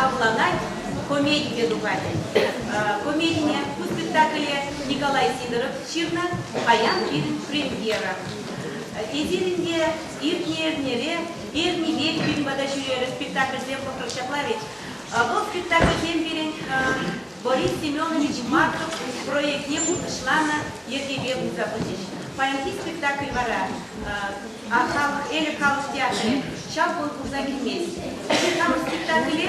авланать комедипе тухать. Комедине ку спектакле Николай Сидоров ҫырнӑ, паян пирӗн премьера. Эсир ӗнтӗ иртнӗ эрнере эрнипех пирӗн пата ҫӳрерӗ спектакльсем пӑхрӑр ҫапла ведь. Вӑл спектакльсем пирӗн Борис Семенович Марков проектне пурнӑҫланӑ йӗркепе пулса пычӗҫ. Паянхи спектакль вара халӑх, Элӗк халӑх театрӗ ҫав конкурса килмест. Эпир хамӑр спектакле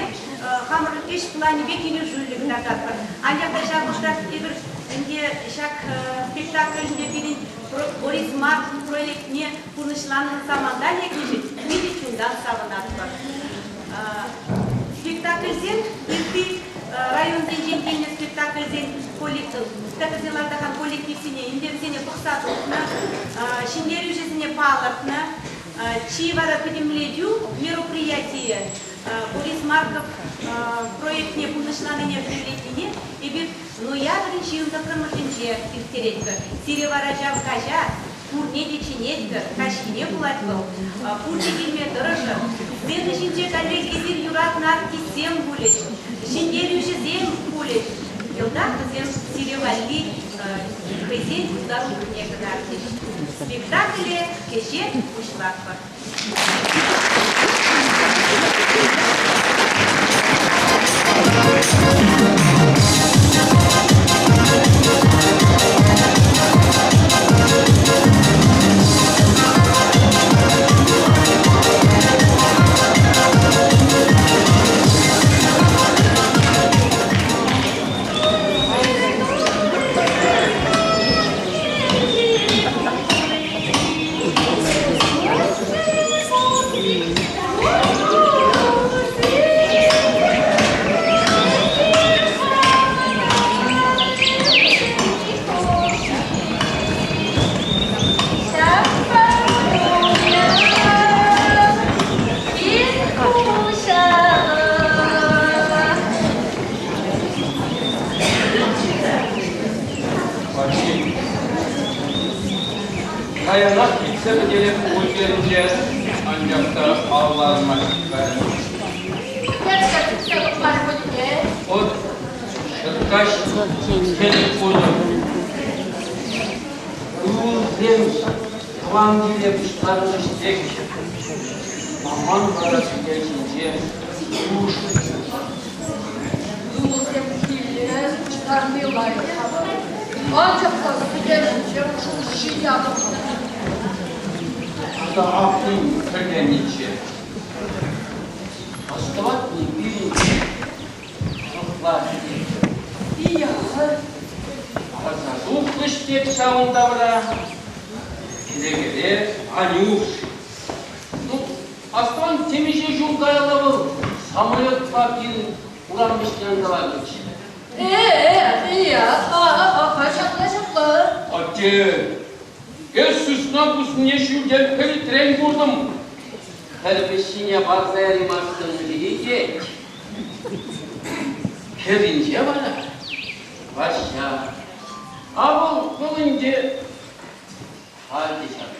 хамӑр ӗҫ планӗпе килӗшӳллӗ кӑтартатпӑр. Анчах та ҫав вӑхӑтрах эпир ӗнтӗ ҫак спектакльте пирӗн Борис Марков проектне пурнӑҫланӑ саманта лекнӗшӗн питӗ чунтан савӑнатпӑр. Спектакльсем ытти районсенчен килнӗ спектакльсен спектакльсем лартакан коллективсене ӗнтӗ вӗсене пӑхса тухнӑ, ҫӗнтерӳҫӗсене палӑртнӑ. Чи вара пӗтӗмлетӳ мероприятийӗ Борис Марков проектне пурнӑҫланине пӗтӗмлетнине эпир ноябрӗн 29-мӗшӗнче ирттеретпӗр. Сире вара ҫав каҫа Пурне те чӗнетпӗр, каҫхине пулать вӑл. Пурте килме тӑрӑшӑр. Сцена ҫинче каллех эсир юратнӑ артистсем пулӗҫ, ҫӗнтерӳҫӗсем пулӗҫ. Йӑлтах вӗсем сире валли хӑйсен пултарулӑхне кӑтартӗҫ. Спектакле кӗҫех пуҫлатпӑр. Каялла килсе пӗтереп пулчӗ, анчах та авланмасть-ха. От ҫӗркаҫ хӗл кунӗ. Ывӑлсем тӑван киле пуҫтарӑнӗҫ тек. Маман вара сӗтел ҫинче ушкӑн Ывӑлсем киле пуҫтарни лайӑх-ха. Анчах та сӗтел ҫинче шурши япӑх. Тата ахрӑм тӗрленнӗччӗ. Астӑватни пирӗн шӑпланчӗ. Ия. Парса тухрӗҫ тет ҫавӑн тавра. Кӗрекере Анюш. Ну, астӑван темиҫе ҫул каялла вӑл самолетпа пирӗн урам вӗҫне анталаннӑччӗ. Э, ия, а, ҫапла, ҫапла. Атте, эс сысна пуснине ҫӳлтен пӗлӗтрен куртӑм. Хӗрпӗҫҫине парса яримастӑн-ши тет. Хӗрринче вара Ваҫҫа. А вӑл, вӑл ӗнтӗ халь те ҫав.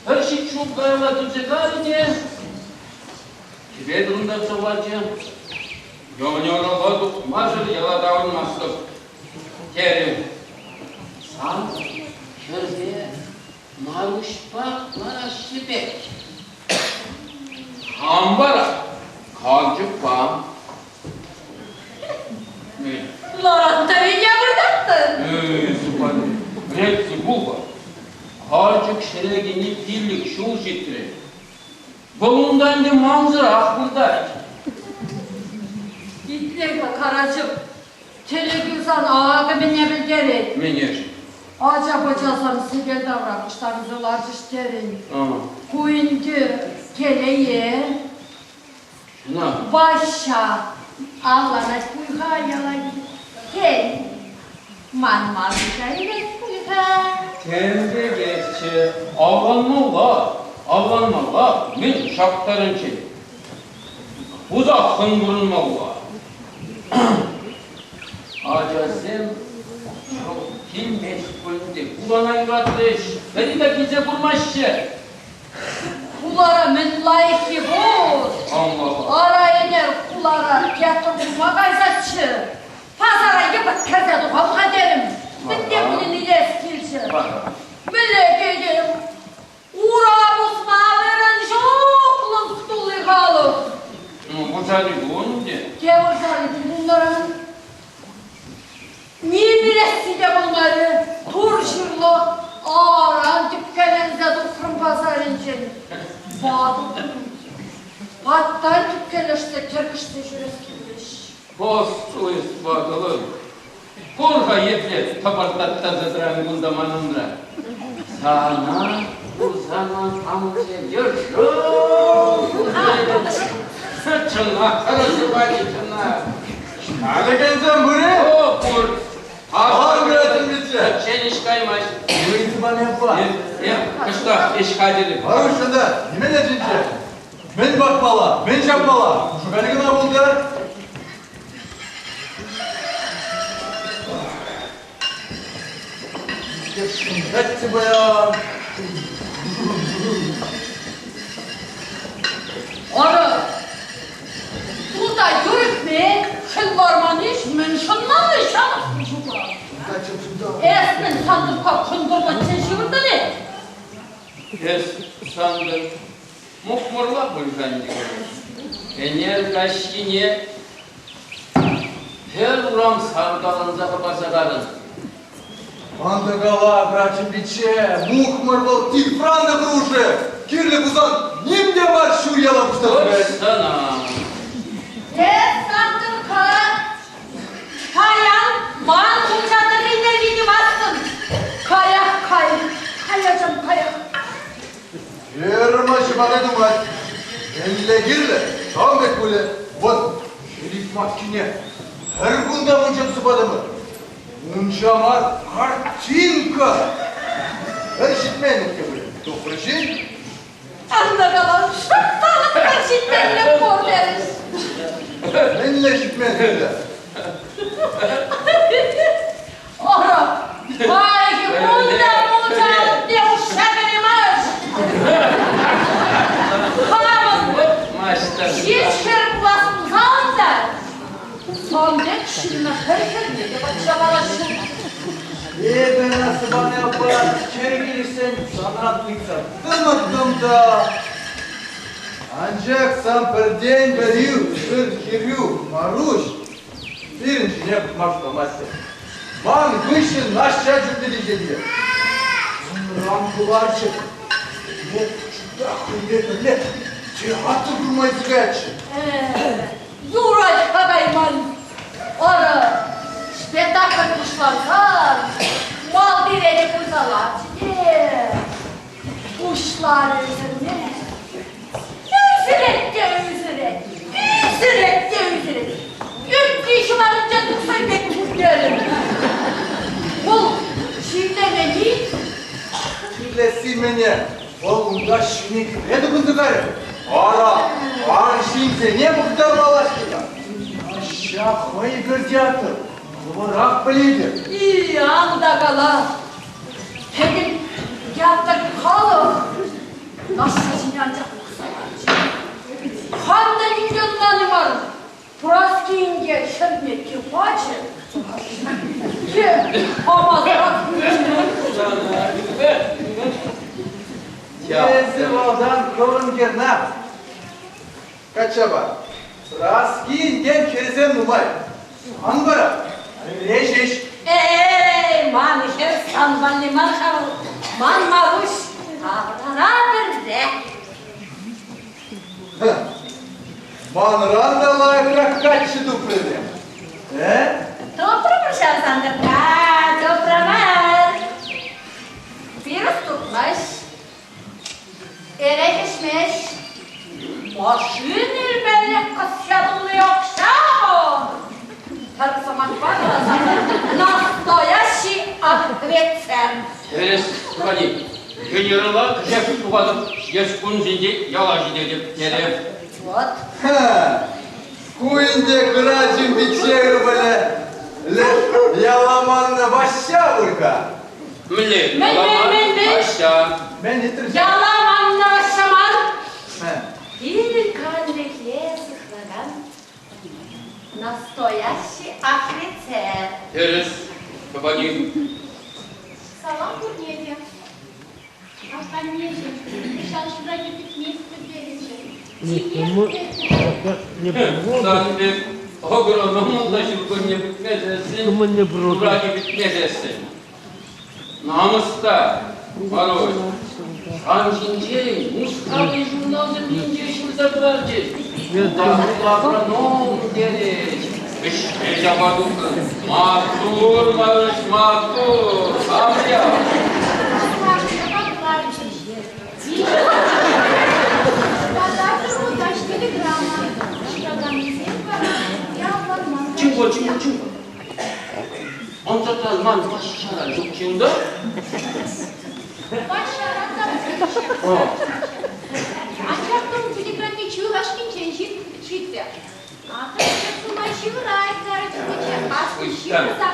Пӗр ҫич ҫул каялла килсе кайрӗ те кӗпе тӑхӑнтарса пачӗ. Ёнерӑпа тухмасӑр яла таврӑнмастӑп, терӗ. Сан хӗрпе Маруҫпа лараҫҫӗ пек. Хам вара карчӑкпа. Лараттарин выртаттӑн. Эй, супани, вӗретсе пул-ха. Карчӑк ҫӗре кӗни пиллӗк ҫул ҫитрӗ. Вӑл унта ӗнтӗ мансӑрах выртать. Итле-ха, Карачӑк, тӗлӗкӳ сан акӑ мӗне пӗлтерет. Мӗнеш? Ача-пӑчасем сӗтел тавра пуҫтарӑнса ларчӗҫ терӗн. Ку ӗнтӗ телее. Чӑнах. Ваҫҫа алланать пуль-ха яла. Тен, манман илет пуль-ха. Тем пекехчӗ. Авланмалла, авланмалла. Мӗн ҫак таранччен? Хусаххӑн пурӑнмалла. Ачасем ҫук килмест пуль ӗнтӗ. Хулана юратрӗҫ. Пӗри те килсе курмаҫҫӗ. Хулара мӗн лайӑххи пур? Ӑнланмалла. Ара ӗнер хулара. театр курма кайсаччӗ. Пасара йӑпӑт кӗрсе тухам-ха терӗм. Мӗн те пулин илес килчӗ. Мӗнле килтӗм? Ура пусма вырӑн ҫук лӑк тулли халӑх. Ну, вырсарни кун те. Те вырсарни кун пулнӑран. Ним илесси те пулмарӗ. Тур ҫырлӑх аран тӳпкеленсе тухрӑм пасарӗнчен. Ватӑлтӑм. Ваттан тӳпкелешсе тӗркӗшсе ҫӳрес килмест. Постуй, ватӑлӑн. Кур-ха епле тӑпӑртаттарса тӑран кунта ман умра. Сана курсана амӑшӗ йӑшӑл Чӑнах хорошо чӑнах. Алекенсем пырӗ? О, пур. Ахар пырать милиция. Пӗччен ӗҫ каймасть. Выйти аппа. Э, кӑштах ӗҫ хатӗрӗ. Барушында немене жинче? Мӗн бакмала, мӗн ҫапмала? Шукали кӑна пултӑр. Шӑнтать паян. Ара, тулта юр ӳкмен, хӗл ларман-иҫ, мӗн шӑнмалли ҫамрӑк пуҫупа? Эс мӗн Сантӑркка кӑнтӑрлаччен ҫывӑртӑн-и? Эс, Сантӑр, мухмӑрла пуль-ха ӗнтӗ. Ӗнер каҫхине пӗр урам саркаланса хӑпарса карӑн. Антӑкала, врачӑн пичче, мухмӑр вӑл тифран та хӑрушӑ. Кирлӗ пулсан ним те мар ҫур яла пуҫтарса Сана. Эс, Сантӑркка, паян ман мунча тӑррине витӗмастӑн. Каях, кай, каячам, каях. Ферма ҫӑпата тумать. Мӗнле кирлӗ, ҫавӑн пек пулӗ. Вот, Шериф маткине пӗр кунта мунча туса патӑмӑр. Мунча мар, картинка! Пӗр ҫитменлӗх те пулӗ. Тухрӗ ҫын. Анна калам, шӑп пӗр ҫитменлӗх пур терӗҫ. Мӗнле ҫитменлӗх? Ара, хайхи кунта мунча алӑкне уҫса кӗреймӗш. Хамӑн Маҫтӑр. ҫич хӗр пулас пулсан та сан пек ҫынна пӗр хӗрне те патша парас ҫук. Эпӗ Сӑпани аппа чӗрӗ килӗшсен санран ыйтса тӑмӑттӑм та. Анчах сан пӗртен-пӗрӳ сыр хӗрӳ Маруҫ Пирӗн ҫине пӑхма шутламасть. Ман хыҫҫӑн Наҫҫа чӳклетеҫҫӗ те. Унран кӑларчӗ. Вӑл чутах хӑйпе пӗрле театр курма илсе каятчӗ. Юрать-ха кайман. Ара, спектакль пуҫлансан малти рете пырса ларчӗ те пуҫларӗ ӳсӗрме. Ӳсӗрет те ӳсӗрет, ӳсӗрет те ӳсӗрет. Ӳпки ҫӑварӗнчен тухса пек пуплерӗ. Вӑл чирлемен-и? Чирлесси мӗне? Вӑл унта ҫӗнӗ кӗпе тупӑнса кайрӗ. Ара, арҫынсене пӑхтармалла-ҫке. Наҫҫа хӑй пӗр театр, хӑвӑрах пӗлетӗр. И, ан та кала. Пӗтӗм театр халӑх Наҫҫа ҫине анчах пӑхса ларчӗ. Хам та ним ӑнланмарӑм мар. Праски инке хӗрне те пачӗ, те памасӑрах Эсӗ малтан хӑвӑн хӗрна качча пар. Праски инкен хӗрсем нумай. Ан вара, ӗмре ҫеҫ. Эй, ман хӗр сан валли мар-ха вӑл, ман Маруҫ таврара пӗрре. Манран та лайӑхрах каччӑ тупрӗ те. Э? Тупрӑмӑр ҫав Сантӑркка, тупрӑмӑр. Пирус туртмасть, эрех ӗҫмест, машин илмелле кӑсья тулли укҫа пур. Пӗр сӑмахпа каласан, настоящий ответсем. Тӗрӗс, Вали. Генерала кӗҫех тухатӑп, ҫитес кунсенче яла ҫитетӗп, терӗ. Вот. Ха! Ку ӗнтӗ Грачин пичче ывӑлӗ Яламанна Ваҫҫа пуль-ха. Мӗнле? Мӗн, мӗн, мӗн, мӗн? Ваҫҫа. Мӗн ыйтрӗ? Яламанна Ваҫҫа мар. Мӗн? Пирӗн канлӗхе сыхлакан. Настоящий офицер. Тӗрӗс, Кабанин. Салам пурне те. Аннеҫӗм, ҫав ҫураки пӗтмест пӗтерӗнчӗ. Сан пек агрономӑн та ҫуркунне пӗтмесессӗн, ҫураки пӗтмесессӗн. Намӑс та, Маруҫ. Сан ҫинчен Мускаври журналсем ҫинче ҫырса кӑларчӗҫ. Пултаруллӑ агроном терӗҫ. Ӗҫме чапа тухрӑн. Маттур, Маруҫ, маттур. Авря. Чего, чего, чего? Ӑнсӑртран ман Ваҫҫара ҫукчӗ унта. Ваҫҫаран та Анчах та ун телеграмми юлашкинчен ҫитрӗ. Акӑ нумай ҫывӑрать ларать аслӑ ҫывӑрса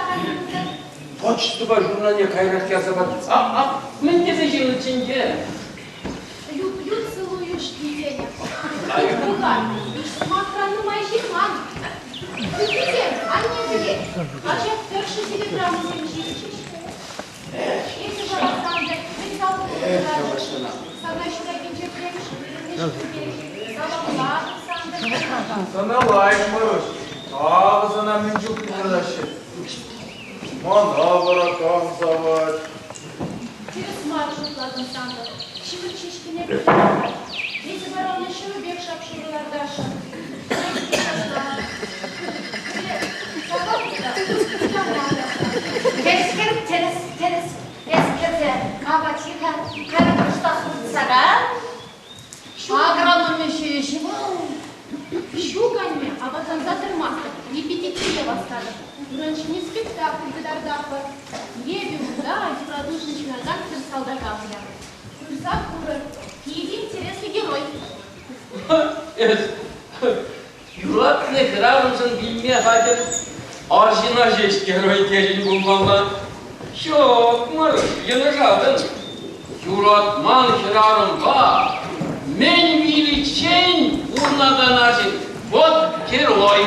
Почтӑпа журналне кайрах ярса пар. А, мӗн тесе ҫырнӑччӗ ӗнтӗ? Люблю, целую, тенӗ. Пукан, сӑмахран нумай ҫырман. Ыттисем, анне пӗлет, хаҫат тӑршшӗ телеграммӑсем ҫырчӗҫ. Эсӗ вара Сантӑр, мӗн калӑн Сана ҫуракинче пӗрремӗш вырӑнне Саламлатӑп, Сантӑр. Сана лайӑх, Маруҫ. Акӑ сана мӗн чухлӗ юратаҫҫӗ. Мана вара кам савать? Тӗрӗс мар шутлатӑн, Сантӑр. Ҫывӑх ҫеҫкене пӗлмен. Эсӗ вара ӑна ҫӑвӗпех шап-шурӑ лартасшӑн. Тӗрӗс, тӗрӗс, тӗрӗс. Эс кӗрсе капачи-ха, кайран кӑштах выртсаран. Агрономи ҫеҫ вӑл. Ҫук, анне, апатланса тӑрмастӑп, репетицие васкатӑп. Ыран ҫӗнӗ спектакль кӑтартатпӑр. Эпӗ унта юратушӑн ҫунакан пӗр салтака вылятӑп. Пырса курӑр, питӗ интереслӗ герой. Эс юратнӑ хӗрарӑмшӑн вилме хатӗр арҫына ҫеҫ герой тесен пулмалла. Ҫук, Маруҫ, йӑнӑшатӑн. Юратман хӗрарӑмпа мӗн виличчен пурӑнакан арҫын вот герой.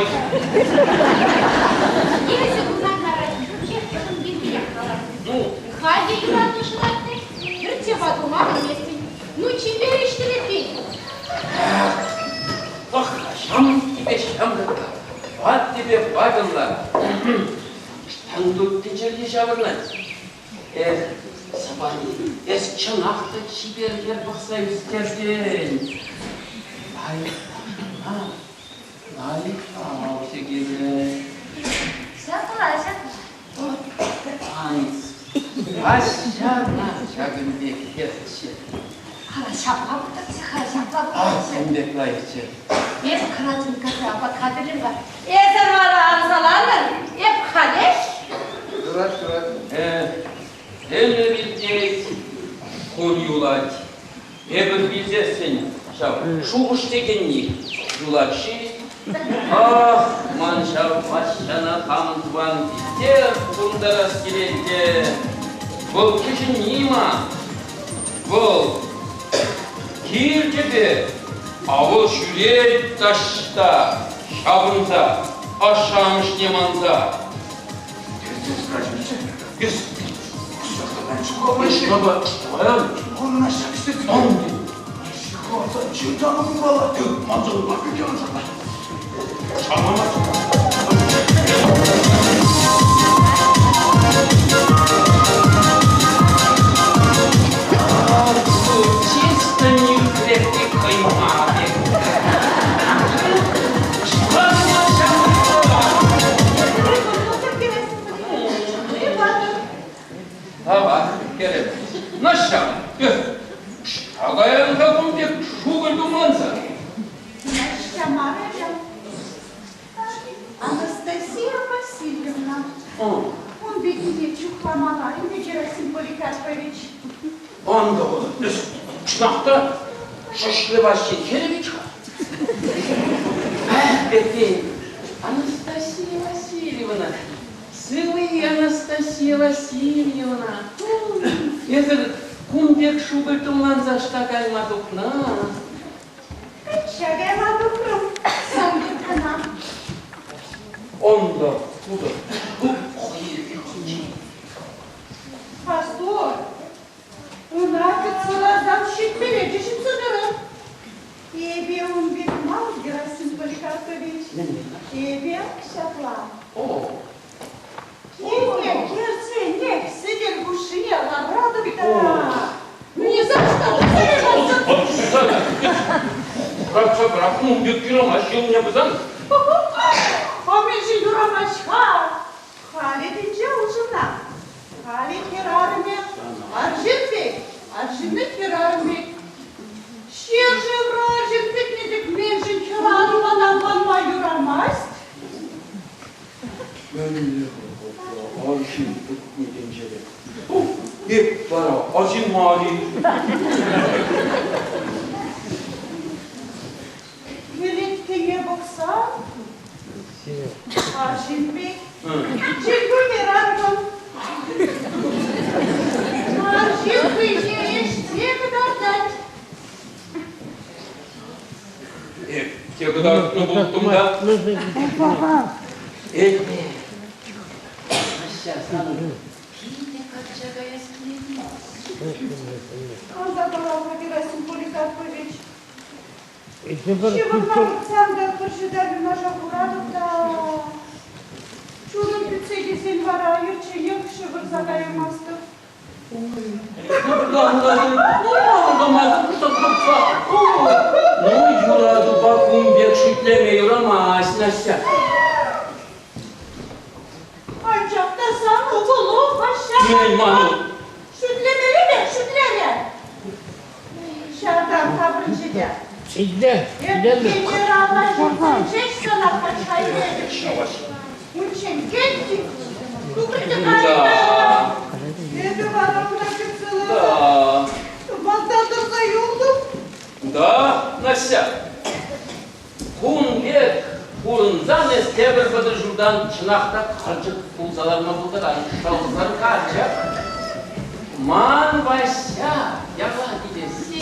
Эсӗ куракан ҫеҫ пиркиех калать. Ну, Халӗ юратнӑ шӑратнӑ, пӳрте ватӑлма пӗлместӗн. Ну, чипер ӗҫтӗреппин. Пӑх-ха, ҫамрӑк типе ҫамрӑк та, ват типе ватӑлла. Штан тутти чӗлхи ҫаврӑнать. Эх, Сапани, эс чӑнах та чипер хӗр пӑхса ӳстертӗн. Лайӑх ташӑна, лайӑх лавҫӑ кирлӗ. Ҫапла, ҫапла. Ай, Ваҫҫана ҫакӑн пек хӗрччӗ. Ара, ҫапла пултӑрччӗ-ха, ҫапла пултӑрччӗ. Ах, ун пек лайӑхчӗ. Эс кӑратинккаса апат хатӗрлем-ха. Эсӗр вара ансаланӑр, эп халех. Юрать, юрать. Ӗмӗр иртет, кун юлать. Эпӗр вилсессӗн ҫав шухӑш текенни юлать-ши? Ах, ман ҫав Ваҫҫана хамӑн тӑван питех пурӑнтарас килет те. Вӑл кӗҫӗнни ман. Вӑл килчӗ те, а вӑл ҫӳрет таҫта ҫапӑнса, ашшӗ-амӑшне манса. Чисто нӳхрепри хӑйма пек. Тавах, хӗрӗм. Наҫҫа, каян-ха кун пек шукӑль тумланса. Наҫҫа мар ачам. Анастасия Васильевна. Ун пеккине чухламалла ӗнтӗ Герасим Поликарпович. Ан та эс чӑнах та шӑшлӗ Ваҫҫи хӗрӗ вӗт-ха. Эх, эппин, Анастасия Васильевна, сывӑ-и, Анастасия Васильевна? Эсӗр кун пек шукӑль тумланса ӑҫта кайма тухнӑ? Качча кайма тухрӑм, сан пек кӑна. Эпӗ ун пек мар, Герасим Поликарпович. Эпӗ ҫапла. Килне кӗрсенех сӗтел хушшине ларатӑп та. Ни за что! Качча пӑрахнӑ ун пек юрамасть, ҫулне пӑсан. Мӗншӗн юрамасть-ха? Халӗ тӗнче улшӑннӑ. Халӗ хӗрарӑмӗ арҫын пек, арҫынни хӗрарӑм пек. Ҫӗршывра арҫын пӗтнӗ тӗк мӗншӗн хӗрарӑмӑн авланма юрамасть? Мӗнле арҫын пӗтнӗ тӗнчере? Эп вара арҫын мар-и? Кӗлеткене пӑхсан арҫын пек. Чиркӳ хӗрарӑмӑн. Арҫын хӑйне ӗҫсе кӑтартать. Эп те кӑтартнӑ пулттӑм та. Эй, Наҫҫа, санӑн питӗ качча каяс килет-и? Калса каланӑ Герасим Поликарпович. Ҫывӑрма выртсан та хырҫӑта юнашар хуратӑп та чунӑм кӳтсе килсен вара ирчченех ҫывӑрса каяймастӑп. Ну, юратупа кун пек шӳтлеме юрамасть, Настя. Анчах та сан ывӑлу Ваҫҫа Мӗн манӑн? Шӳтлемелле те шӳтлерӗ. Ҫартан таврӑнчӗ те. Эп генерала ҫитсен ҫеҫ сана патша илетӗп ҫеҫ. Унччен кӗтти, тухрӗ те кайрӗ. Эпӗ вара ӑна кӗтсе лартӑм. Вӑлта тӑрса юлтӑм. Да, Настя, кун пек пурӑнсан эс тепӗр 30 ҫултан чӑнах та карчӑк пулса ларма пултаран. Шӑлсӑр карчӑк. Ман Вася яла килесси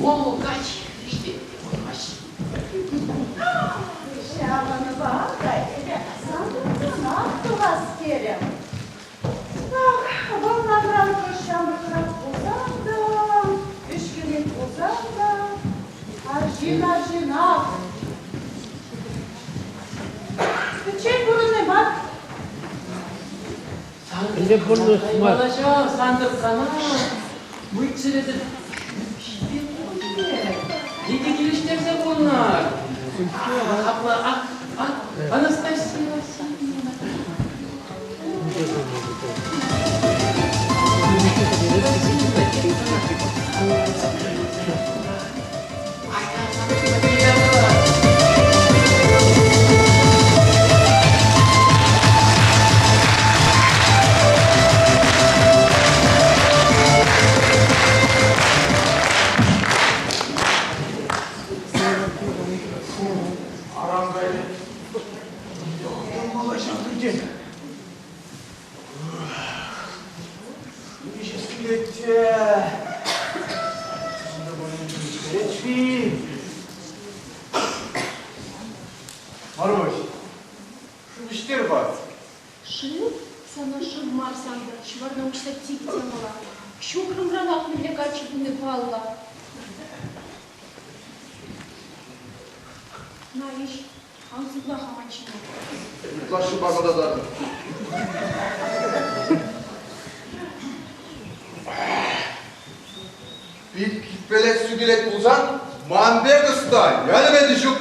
мулкач хӳтӗ те пулмасть. Ҫавӑнпа та эпӗ сантӑркканах тухас терӗм. Ах, вӑл манран ҫамрӑкрах пулсан та, ӗҫкӗрех пулсан та, арҫын арҫынах. Пӗччен пурӑнни мар. Сантӑрккана Сантӑрккана мыйччӗ Питӗ килӗштерсе пурӑнар. Апла Анастасия Васильевна. Аран кайрӗ. Малай ҫав пӳртен. Ӗҫес килет те. Маруҫ, шыв ӗҫтер-ха. Шыв? Сана шыв мар, Сантӑр, ҫӑварна уҫса типӗ мала. Ҫухрӑмранах мӗнле каччӑ пулни паллӑ. На, ӗҫ, ан сывла-ха ман ҫине. Ытлашши пакӑлтататӑн. Пит киппелек сӳкелет пулсан, ман пек ӑста ялӗпе те ҫук.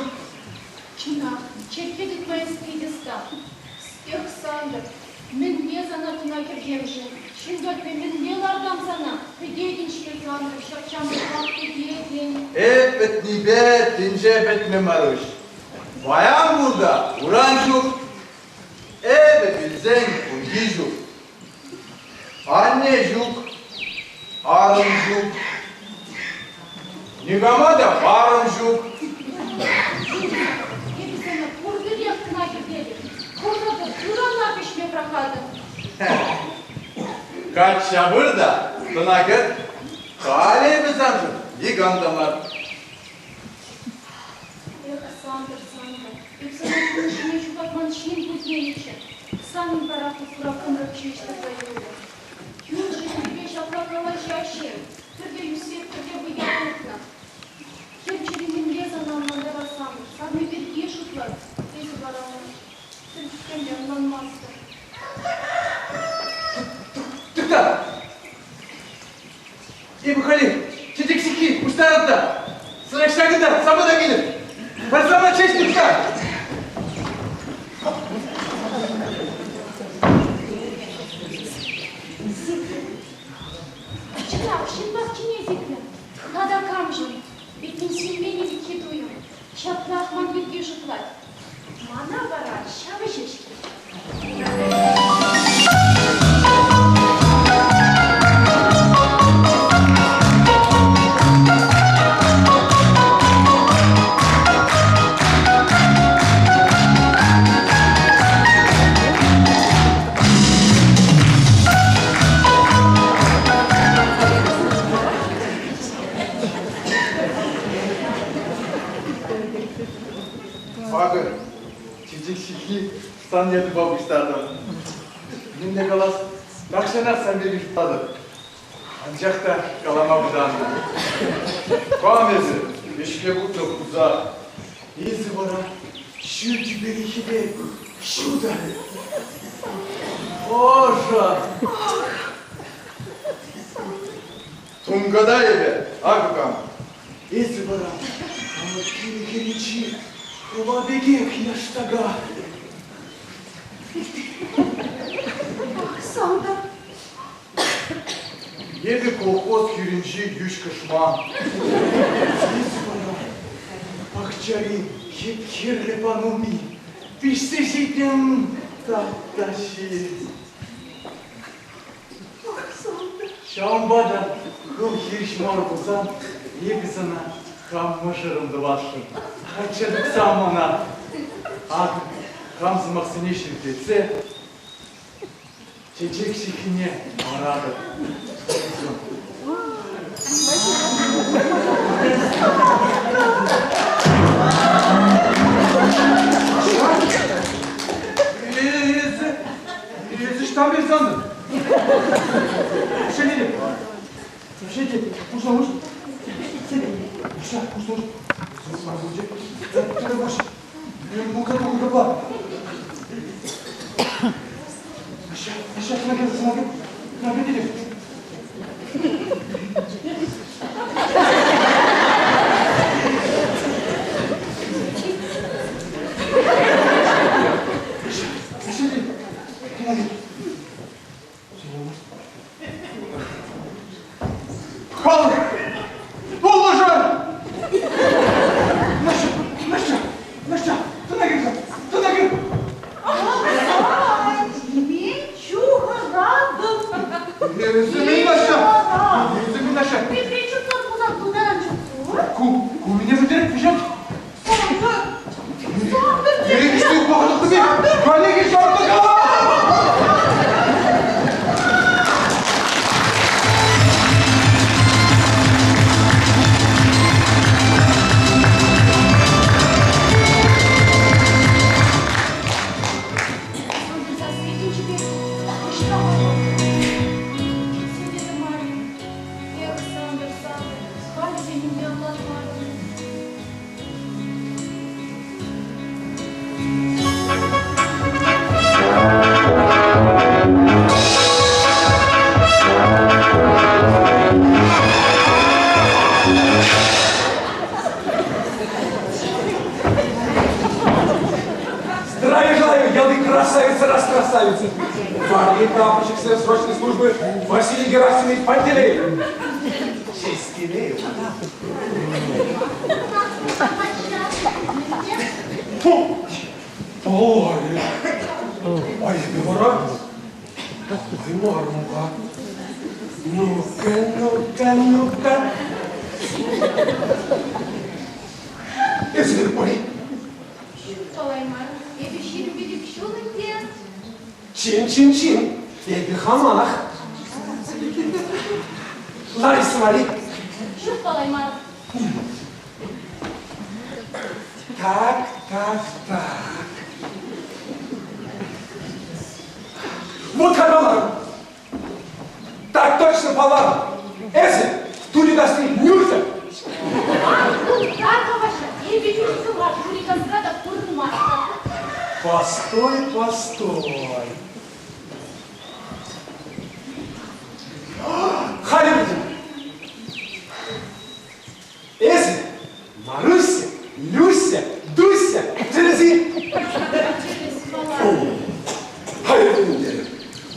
Чӑнах, черкке тытма эс пит ӑста. Эх, Сантӑр, мӗнле сана тӑна кӗртем-ши? Ҫын патне мӗнле лартам сана? Пӗтетӗн-ҫке, Сантӑр, ҫак ҫамрӑклах пӗтетӗн. Эп пӗтнипе тӗнче пӗтмӗ, Маруҫ. Паян пур та уран ҫук, эпӗ вилсен хуйхи ҫук. Анне ҫук, арӑм ҫук, никама та парӑм ҫук. Эпӗ сана пурпӗрех тӑна кӗртетӗп. Курӑпӑр, ырана вӗҫме пӑрахатӑп. Качча пыр та тӑна кӗрт. Халӗ эпӗ саншӑн никам та мар. Эх, Сантӑр, Сантӑр, эп сана пурнӑҫне ҫухатман ҫын путненччӗ. Санӑн вара хура кӑмрӑк ҫеҫ тӑрса юлнӑ. Кӳршӗ пирки ҫапла калаҫаҫҫӗ. Пӗрле ӳссе пӗрле вӑя тухнӑ. Хӗр чӗри мӗнле сана. ӑнланмастӑп. Тӑхта! Эпӗ халех чечек ҫыххи пуҫтарӑп та сана ҫакӑнта сапа та килӗп. Парса мана честь тытса! Чӑнах, ҫын пахчине сикнӗ. Тата камшӑн? Петнисемпе ӗлӗкхи туйӑм ҫаплах ман пирки шутлать. Мана вара ҫавӑ ҫеҫ кирлӗ. Акӑ, чечек ҫыххи сан ятупа пуҫтартӑм. Мӗнле калас, тахҫанах сан пирки шутлатӑп. Анчах та калама вӑтантӑм. Кам эсӗ, ӗҫке путнӑ хусах? Эсӗ вара ҫӳл тӳпери хӗвел, ҫутӑ. Ӑшӑ. Тунката эпӗ, акӑ кам. Эсӗ вара хамӑр килӗ хӗрринчи хӑва пекех яштака. Ах, Сантӑр. Эпӗ колхоз хирӗнчи йӳҫ кӑшман. Эсӗ вара пахчари хӗп-хӗрлӗ панулми пиҫсе ҫитнӗ тата ҫиет. Ҫавӑнпа та хӑв хирӗҫ мар пулсан эпӗ сана хам мӑшӑрӑм тӑвасшӑн. Качча тухсан мана. Акӑ хам сӑмахсене ҫирӗплетсе чечек ҫыххине паратӑп. Эсӗ, эсӗ ӑҫтан персе антӑн? Шелле. Шелле, пуҫла уҫ. Пуҫла, пуҫла уҫ. Пуҫ. Халӑх! Пулӑшӑр! Наҫҫа, Наҫҫа, Наҫҫа, тӑна кӗр-ха, тӑна кӗр! Чухӑратӑп. Эсӗ Наҫҫа, эсӗ Наҫҫа. Петре чупсан пулсан тутаран чупсур. Ку, ку меня пӗтерет, пӗҫерт. Сантӑр! Сантӑр! Перекисти пахалӑхне коллеги ҫавӑрса кала! Сантӑр сасси тӗнчипе ӑҫта вӑл? Килсе те тӑмарӗ. Эх, Сантӑр, Сантӑр, халӗ те нимпе ӑнланмарӑм. Здравия желаю, ялты красавицы, раскрасавицы! Гвардии прапорщик срочной службы Василий Герасимович Пантелеев. Честь имею. Фу! Ой! Ай, вара! Ай, мармуха! Ну-ка, ну-ка, ну-ка! Эсӗ пори! Ҫук, калаймарӑм. Эпӗ 25 ҫул ӗнтӗ. Чин, чин, чин. Эпӗ хамах. Лариса Мари. Ҫук, калаймарӑм. Так, так, так. Вот халалам. Так точно палам. Эсӗ, Туликасси Нюрса. Ан тултар, Ваҫа. Эпӗ юрӑсӑмах Туликасра та пурӑнмастӑп. Постой, постой. Халӗ пӗтӗм. Эсӗ, Маруся, Люся, Дуся, тӗрӗс-и? Халӗ пӗтӗм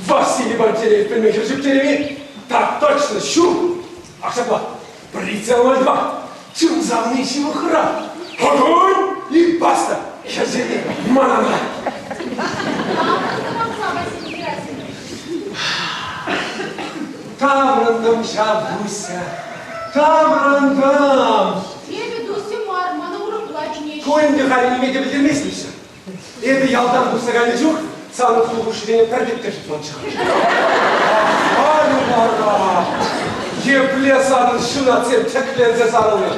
Василий Пантелеев пӗлме хӗр терӗм-и? Так точно, ҫук. Ак ҫапла, прицел 02. Чун савни ҫывӑхра. Огонь и баста! Хӗрсене манана. Таврӑнтӑм ҫав, Дуся, таврӑнтӑм. Эпӗ Дуся мар, мана урӑхла чӗнеҫҫӗ. Ку ӗнтӗ халӗ ниме те пӗлтермест, Люся. Эпӗ ялтан тухса кайнӑ чух санӑн хул хушшине пӗр пек те шутланчӗ. Халӗ вара епле санӑн ҫунатсем тӗкленсе сарӑлнӑ.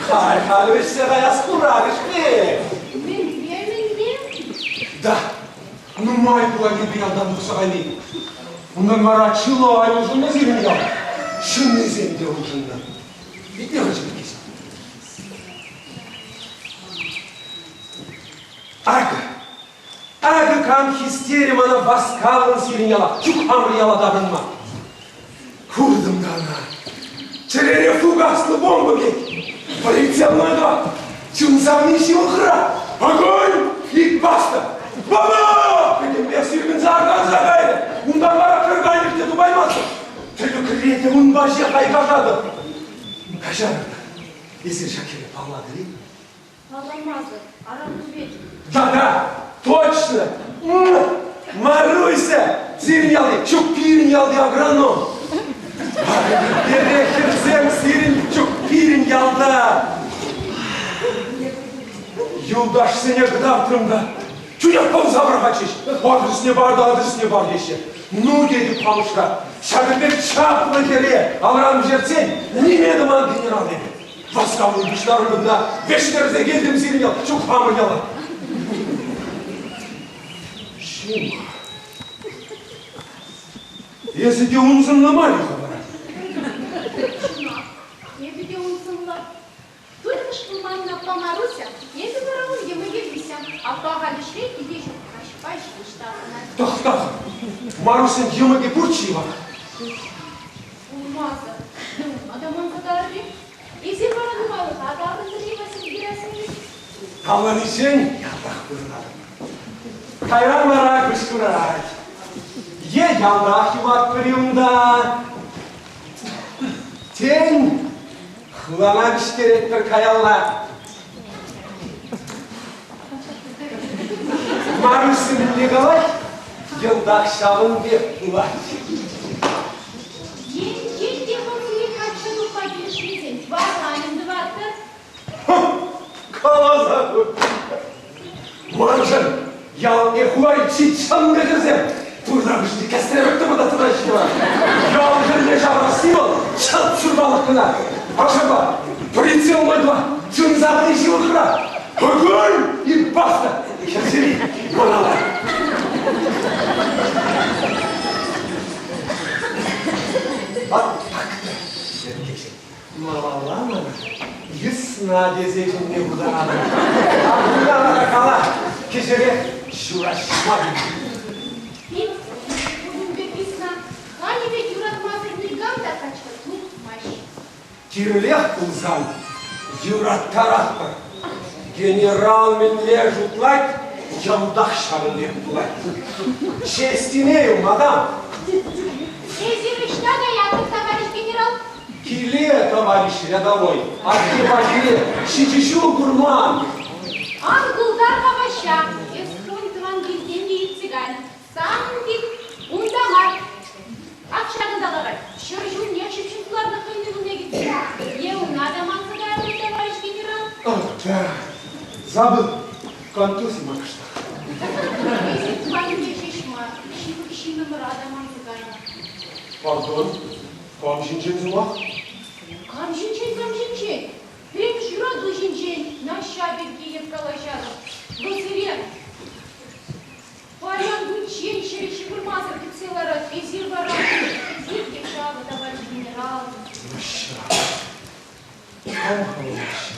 Халь-халь вӗҫсе каяс куракӑш пек. Мӗнле, мӗнле? Да, нумай пулать эпӗ ялтан тухса кайни. Унтан вара чылай улшӑннӑ сирӗн ял. Ҫыннисем те улшӑннӑ. Итле-ха, чӗркесем. Акӑ, акӑ кам хистерӗ мана васкавлӑн сирӗн яла, ҫук хамӑр яла таврӑнма. Куртӑм та ӑна. Чӗрере фугаслӑ бомба пек. Полицияна та чун савни ҫывӑхра. Огонь! И баста! Баба! Пӗтӗмпех сирпӗнсе арканса кайрӗ. Унтан вара пӗр кайӑк те тупаймастӑп. Тӗлӗкре те унпа ҫех айкашатӑп. Каҫарӑр та, эсир ҫак хӗре паллатӑр-и? Палламасӑр, аран тӳлетӗп. Да-да, точно! Маруся, сирӗн ялти, ҫук пирӗн ялти агроном. Пире хӗрсем сирӗн, ҫук пирӗн ялта. Юлташсене кӑтартрӑм та, чунах пӑвса пӑрахатчӗҫ. Адресне пар та адресне пар теҫҫӗ. Ну, тетӗп халӑхра, ҫакӑн пек чаплӑ хӗре алран вӗҫертсен ниме тӑман генерал эпӗ. Васкавлӑн пуҫтарӑнтӑм та вӗҫтерсе килтӗм сирӗн ял, ҫук хамӑр яла. Ҫук. Эсӗ те унсӑнла мар-и-ха вара? Чӑнах, эпӗ те унсӑнла. Тулькӑш пулман аппа Маруся, эпӗ вара ун йӑмӑкӗ Люся. Аппа халь ӗҫре килте ҫук, каҫпа ҫеҫ таврӑнать. Тӑхта-ха, Марусьӑн йӑмӑкӗ пурччӗ-и вара? Пулмасӑр. Атаман кӑтартрӗ. Эсир вара нумайлӑха таврӑнтӑр-и, Василий Герасимович? Тавланиччен ялтах пурӑнатӑп. Кайран вара куҫ курать. Е ялтах юлатпӑр-и унта? Тен, хулана вӗҫтеретпӗр каялла. Маруся мӗнле калать, йӑлтах ҫавӑн пек пулать. Енчен те вӑл сире качча тухма килӗшмесен вара мӗн тӑватӑр? Каласа Маншӑн ялне хулари чи чӑнкӑ хӗрсем турта пуҫне кӗсре тӑпӑ та тӑраҫҫӗ вара. Ял хӗрне ҫавӑрасси вӑл чӑт ҫурмалӑх кӑна. Ашӑпа прицел мӑйпа чун савни ҫывӑхра. Огонь и баста! Хӗрсем малалла. Вот так-то, Сергей. Малалла мана йысна тесе чӗнме пултаратӑн. Акуна вара кала, кӗҫӗрех ҫураҫма Пит, кун пек йысна халӗ пек юратмасӑр никам та качча тухмасть. Кирлех пулсан юраттаратпӑр. Генерал мӗнле шутлать, йӑлтах ҫавӑн пек пулать. Честь имею, мадам. Эсир ӑҫта каятӑр, товарищ генерал? Киле, товарищ рядовой, атте киле, ҫичӗ ҫул курман. Ан култар-ха Ваҫҫа, эс хӑвӑн тӑван килтен те иртсе кайнӑ. Санӑн кил унта мар. Ак ҫакӑнта ларать. Ҫӗр ҫумне ҫыпҫӑнса хӑйне ывӑлне кӗтсе. Е уна та манса кайрӑм, товарищ генерал? Ах, да, забыл. Контузи ма кӑштах. Эсир тӑванӗнче ҫеҫ мар, ҫывӑх ҫыннӑмӑра та манса кайнӑ. Пардон, кам ҫинчен сӑмах? Кам ҫинчен, кам ҫинчен? Пӗрремӗш юрату ҫинчен Наҫҫа пирки эп калаҫатӑп. Вӑл сире Паян кунччен ҫӗре ҫывӑрмасӑр кӗтсе ларать. Эсир вара, эсир те ҫавӑ, товарищ генерал. Наҫҫа. Кам-ха вӑл Наҫҫа?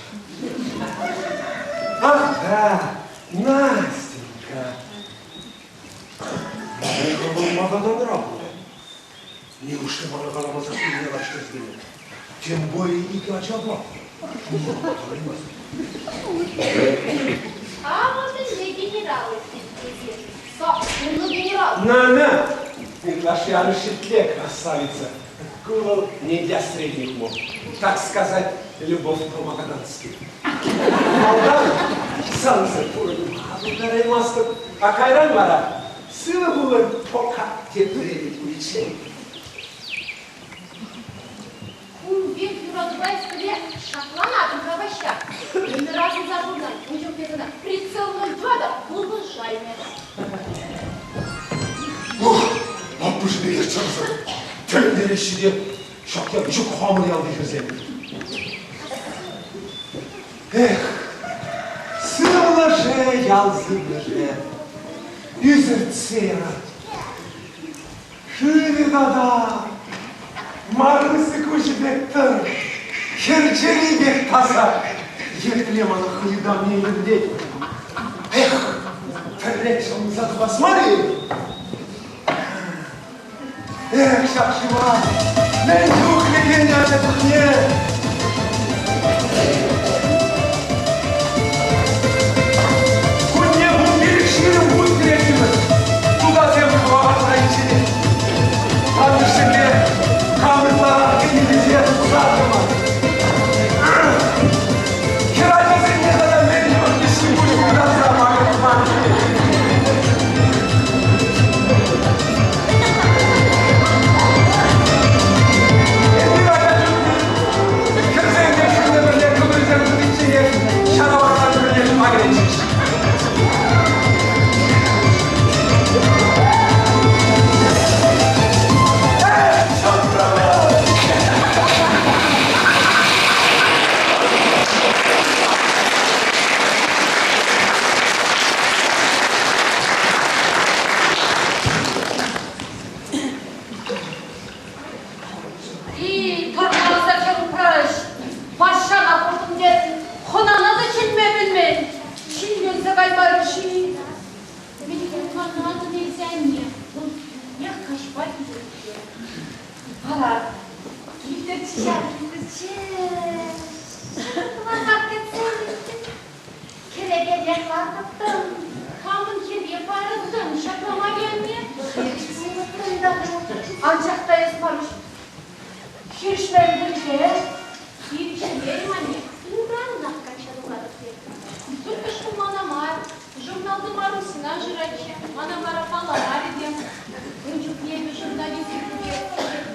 Ах, да, Настенька. Неужто мана каламасӑр килне лаҫтӑр килнӗ? Тем более икӗ ачапа. А вот и генерал эсир. Саккунлӑ генерал. На-на! Ытлашши ан шӳтле, красавица. Ку вӑл не для средних мов. Так сказать, любовь по-магадански. Малтан сансӑр пурӑнма пултараймастӑп, а кайран вара сывӑ пулӑр пока тепре пуличчен. Кун пек юратупа ӗҫлеме шакланатӑн-ха, Ваҫҫа. Ӗмӗр асӑнса пурӑнан ун чухне сана прицел 02 та пулӑшаймӗ. Ух, аппӑшӗ пекех чӑрсӑр. Тӗлӗнтереҫҫӗ те ҫак ҫук хамӑр ялти хӗрсем. Эх, сывлӑшӗ, ял сывлӑшӗ, ӳсӗртсе ярать. Шывӗ тата Маруся куҫӗ пек тӑр, хӗр чӗри пек таса. Епле мана хӑй ытамне илӗртет. Эх, пӗрре чӑмса тухас мар-и? Эх, ҫак шыва мӗн чухлӗ кӗнӗ ача чухне! Кунне 15-20 хут кӗреттӗмӗр. Тутасем хӑваласа илчӗҫ. Тантӑшсемпе кам ытларах кӗнӗ тесе тухсаттӑмӑр. Хӗрачасене тата мӗн чухлӗ ҫи-пуҫ кӑтартса макӑртман. Эпир ача чухне хӗрсем те шывне пӗрле кӑкӑрсем тытичченех ҫанаварсан пӗрле шыва кӗретчӗҫ. Эх, ҫӑтрӑмӑр! И, тӑрмаласа хӗр-упраҫ, Ваҫҫана куртӑм тет, хӑнана та чӗнме пӗлмен, ҫилленсе каймарӗ-ши? Мӗн хӑтланатӑн эсӗ, анне? Вӑл тинех каҫпа килет. Вара килтӗрччӗ ҫав, килтӗрччӗ. Ҫӑкӑр кӗтсе илтӗм. Кӗрекерех лартӑттӑм. Хамӑн хӗре парӑттӑм, ҫапла мар-и, анне? Анчах та эс, Маруҫ, хирӗҫмерӗн пуль-ҫке? Хирӗҫмерӗм, анне. Урамнах качча тухатӑп тет. Только что мана мар, журналти Марусьӑна шыратчӗ, мана вара палламарӗ те. Ун чухне эпӗ журналист пирки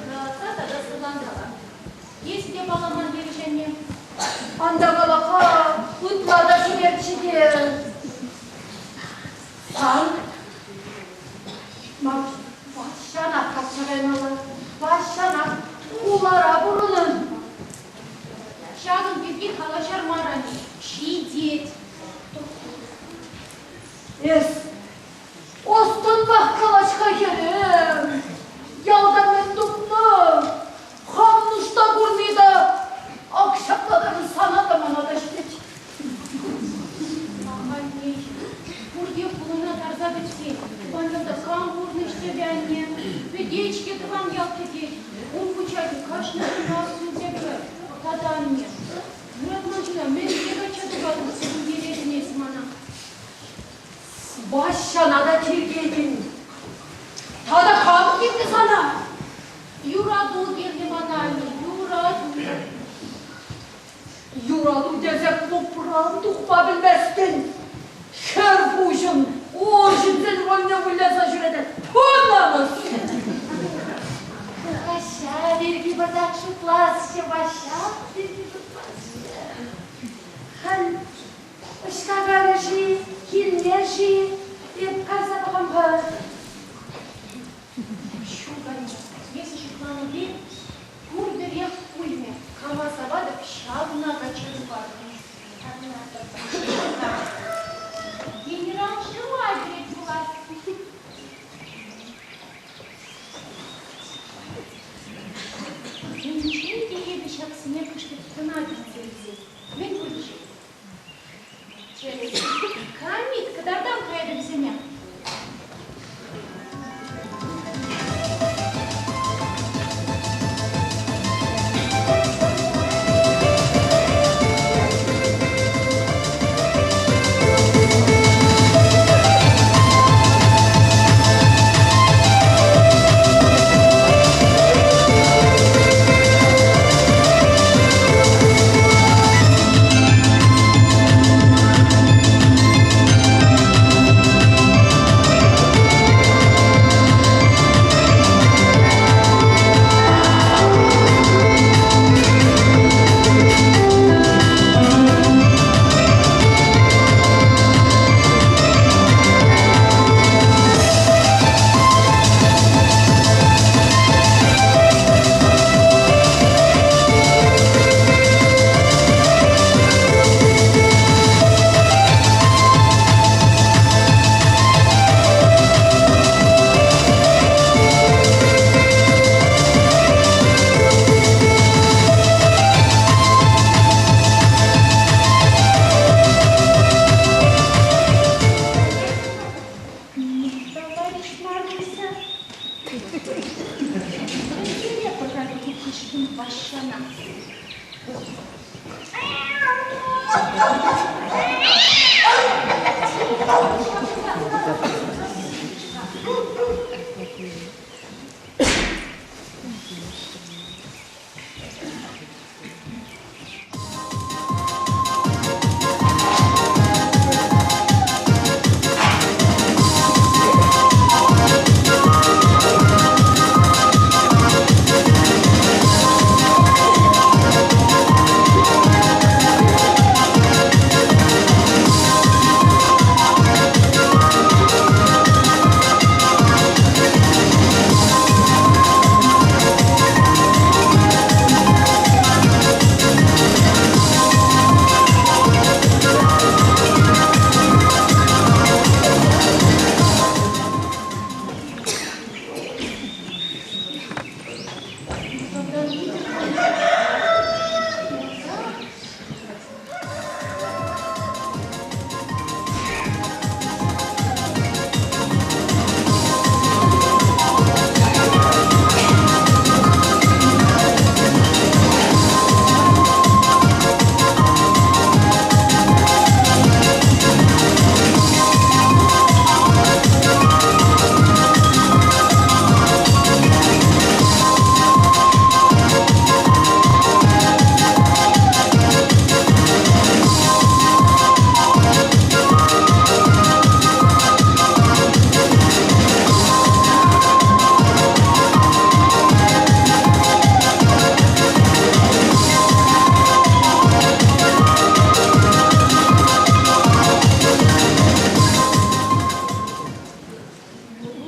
каласа тата сӑрланкалам. Эс те палламан терӗҫ, анне. Ан та кала-ха, ытла та чиперччӗ те. Сан, Маруҫ, Ваҫҫанах качча каймалла, Ваҫҫанах хулара пурӑнӑн. Ҫакӑн пирки калаҫар мар, анне, ҫитет. Эс ӑс-тӑнпах калаҫ-ха, хӗрӗм. Ялта мӗн тупнӑ? Хам нушта курни та ак ҫапла та сана та мана та ҫитет. Ахальтен пурте хулана тарса пӗтсен, тӑван ялта кам пурнӑҫ тӗвӗ, анне? Пӗтет-ҫке тӑван ял пӗтет. Ун пучахӗ кашни кунах сӳнсе пырать. Тата анне, юратман ҫынна мӗнле качча тухатӑн, сӗнтеретӗн эс мана? Ваҫҫана та тиркетӗн. Тата кам кирлӗ сана? Юрату кирлӗ мана, анне, юрату. Юрату тесе клубран тухма пӗлместӗн. Хӗр пуҫӑн арҫынсен рольне выляса ҫӳретӗн. Ту намӑс! Ваҫҫа пирки пӑртак шутласчӗ, Ваҫҫа пирки шутласчӗ. Халь ӑҫта карӗ-ши, килне-ши, эп кайса пӑхам-ха. Ҫук, анне, эсӗ шутланипе пурпӗрех пулмӗ. Кама саватӑп, ҫавна качча тухатӑп. Генерал шыва кӗрет пулас. Унччен те эпӗ ҫаксене кӑштӑртӑна кӗртсе илсен, мӗн пулчӗ? Тӗрӗс. Камит кӑтартам кайрӗ вӗсене.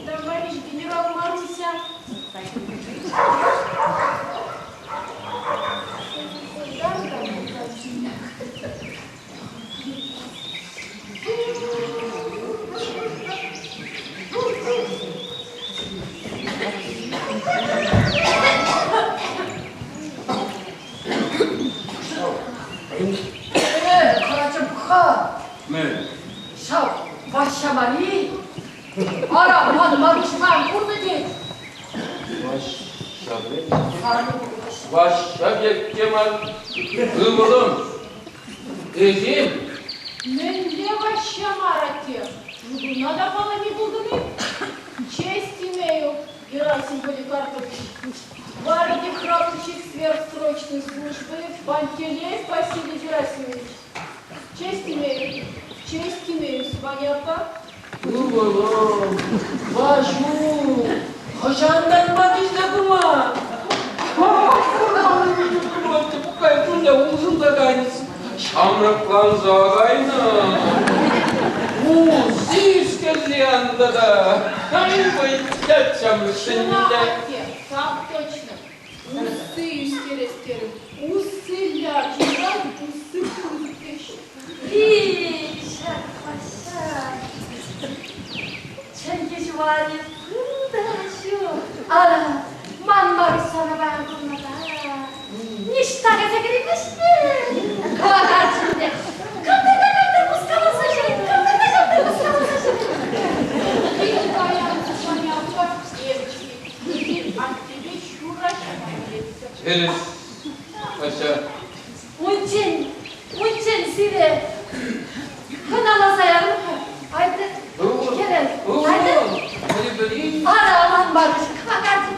Товарищ генерал Маруся. Э, хӑрачӑм-ха. Мӗн? Ҫав Ваҫҫа мар-и? Ара, ман Маруҫпа курнӑ тет. Ваҫҫа пек? Ваҫҫа пек те мар. Ывӑлӑм, эсир? Мӗнле Ваҫҫа мар, атте? Ывӑлна та паллами пултӑн-и? Честь имею, Герасим Поликарпович. Гвардии прапорщик сверхсрочной службы Пантелей Василий Герасимович. Честь имею, честь имею, Сываня аппа. Ывӑлӑм, Ваҫук, хӑҫантанпа килсе курман? Пукай улшӑнса кайнӑ, ҫамрӑкланса кайнӑ. Усси янтӑ та. Ай, вӑй ҫамрӑксенне те. Так точно. Усси ӳстерес терӗм. Усси лячӗ, усси пысӑк теҫҫӗ. Ҫак Ваҫҫа чӗлхе ҫӑварӗ пыл ҫук. Ара, ман Маруҫ сана паян курнӑ та. Ниҫта кайса кӗреймест-и? Кӑвакарчӑн Кӑнтӑр-та-кӑнтӑр пускаласа ҫӳрет, кӑнтӑр-та-кӑнтӑр пускаласа ҫӳрет. Пит паян Соня аппа девочки, аттепе ҫураҫма килетчӗ. Тӗрӗс, Вася. Унччен, унччен сире хӑналаса ярӑм-ха. Айтӑр, хӗрӗм, айтӑр. Ара, ман Маруҫ кӑвакарчӑн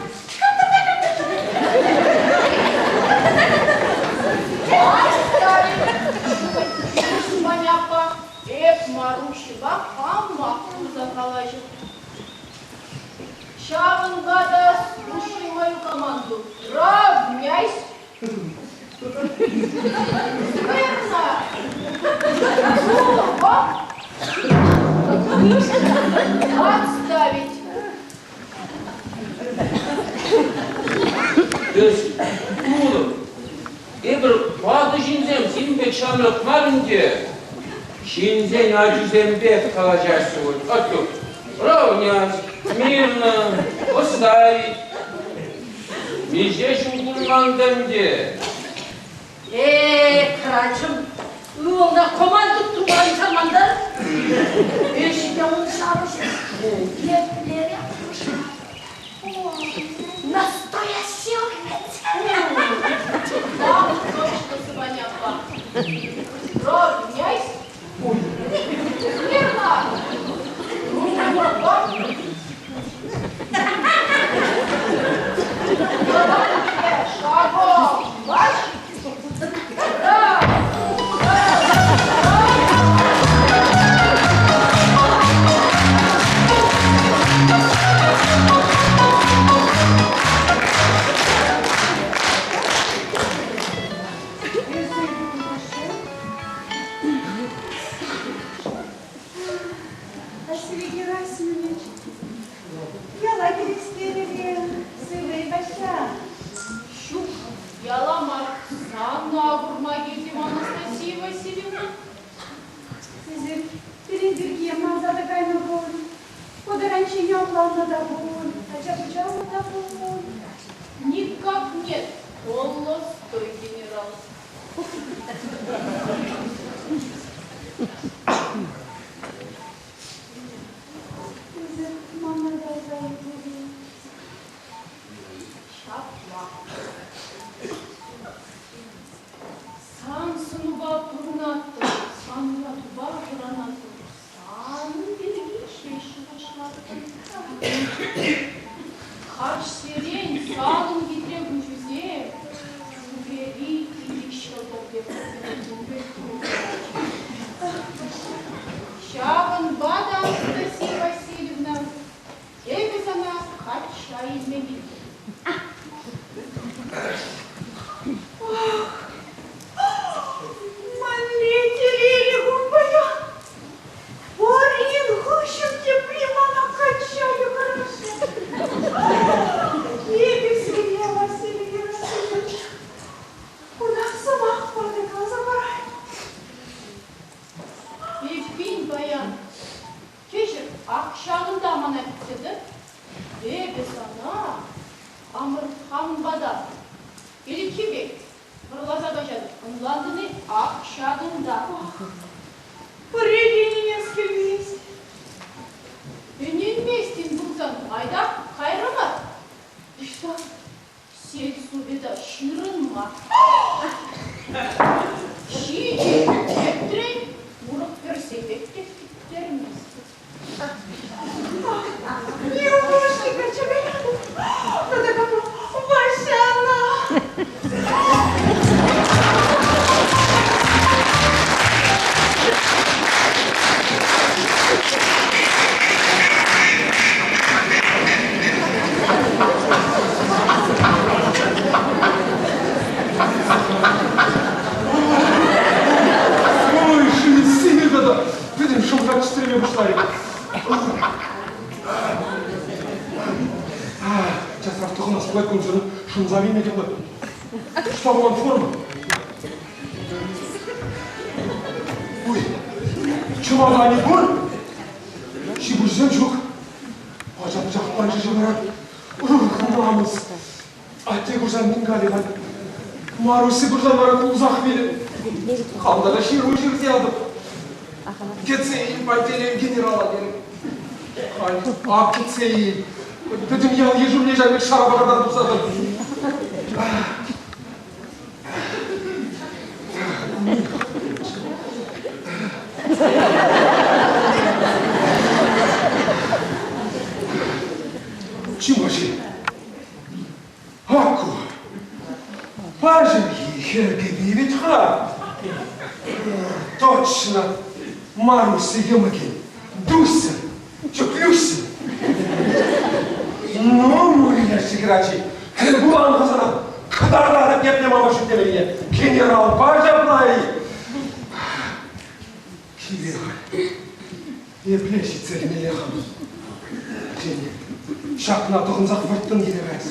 Маня аппа, эп Маруҫӑпа хамах курса калаҫӑп. Ҫавӑнпа та слушай мою команду. Равняйсь! Смирно! Кругом! Отставить! Эс, турӑм, эпир ватӑ ҫынсем сирӗн пек ҫамрӑк мар ӗнтӗ. Ҫынсен ачисемпе калаҫаҫҫӗ вӑт. Атту, равнять, мирно, поставить. Миҫе ҫул пурӑнман та ӗнтӗ. Э, хӗрачӑм, ывӑлна команда тума чармантар. Ӗҫне ун ҫавӑҫӗ. Еплерех Настоящий Так точно, Сываня аппа. Равняйсь. Смирно! Герасимович, яла килес терӗр-и, сывӑ-и, Ваҫҫа? Ҫук, яла мар, сана курма килтӗм, Анастасия Васильевна. Эсир пирӗн пирки манса та кайнӑ пуль. Ку таранччен авланнӑ та пуль, ача-пӑчаллӑ та пуль. Никак нет, холостой генерал. Эсир мана кайса илтӗр-и? Ҫапла. Сан сӑнупа пурӑнаттӑм, сан юратупа вӑранаттӑм. Сан пирки ҫеҫ шухӑшлаттӑм. Каҫсерен санӑн хитре куҫусем тӳпери пилӗк ҫӑлтӑр пек пек Ҫавӑнпа та, Анастасия Васильевна, эпӗ сана качча илме килтӗм. Мӗнле телейлӗ кун паян! Пурин хыҫҫӑн тепри мана качча йыхӑраҫҫӗ. Эпӗ сире, Василий Герасимович, куна сӑмах патӑ каласа парать. Эппин паян кӗҫӗр ак ҫакӑнта мана кӗтсе тӑр. Эпӗ сана хамӑр хамӑн пата ӗлӗкхи пек вӑрласа каҫатӑп. Ӑнлантӑн-и? Ак ҫакӑнта. Пӗрре те ӗненес килмест. Ӗненместӗн пулсан айта кайрӑмӑр. Ӑҫта? Сельсовета ҫырӑнма. Ҫичӗ пӗтрӗн урӑх пӗр сехет те кӗттерместӗп. Неужели качча Тата кама Ваҫҫана! Ой, сивӗ тата! Пӗтӗм шӑмшак чӗтреме пуҫларӗ. Часрах тӑхӑнас пулать кунсӑрӑн шӑнса вилме те пулать. Ӑҫта пулан форма? Ой, чӑматанӗ пур? Ҫи-пуҫсем ҫук. Ача-пӑча хӑтланчӗ вара. Ух, намӑс. Атте курсан мӗн калӗ-ха? Маруси курсан вара кулсах вилӗ. Хам тата ҫыру ҫырса ятӑм. Кӗтсе ил, Пантелей генерала терӗм. Халь ак кӗтсе ил. Пӗтӗм ял-йыш умне ҫав пек шара пакартан тухса тӑр. Чим-ха, Аку, паҫӑрхи хӗр кӗпи вӗт-ха. Точно, Маруся йӑмӑкӗн, Дуся, Чуклюся. Ну, Мурия хӗрачи, хӗр пулан-ха сана, кӑтартатӑп епле мама шӳтлемеллине. Генералпа ҫапла-и? Киле-ха. Епле ҫитсе кӗмелле-ха? Тен, ҫакна тӑхӑнсах вӑрттӑн киле каяс.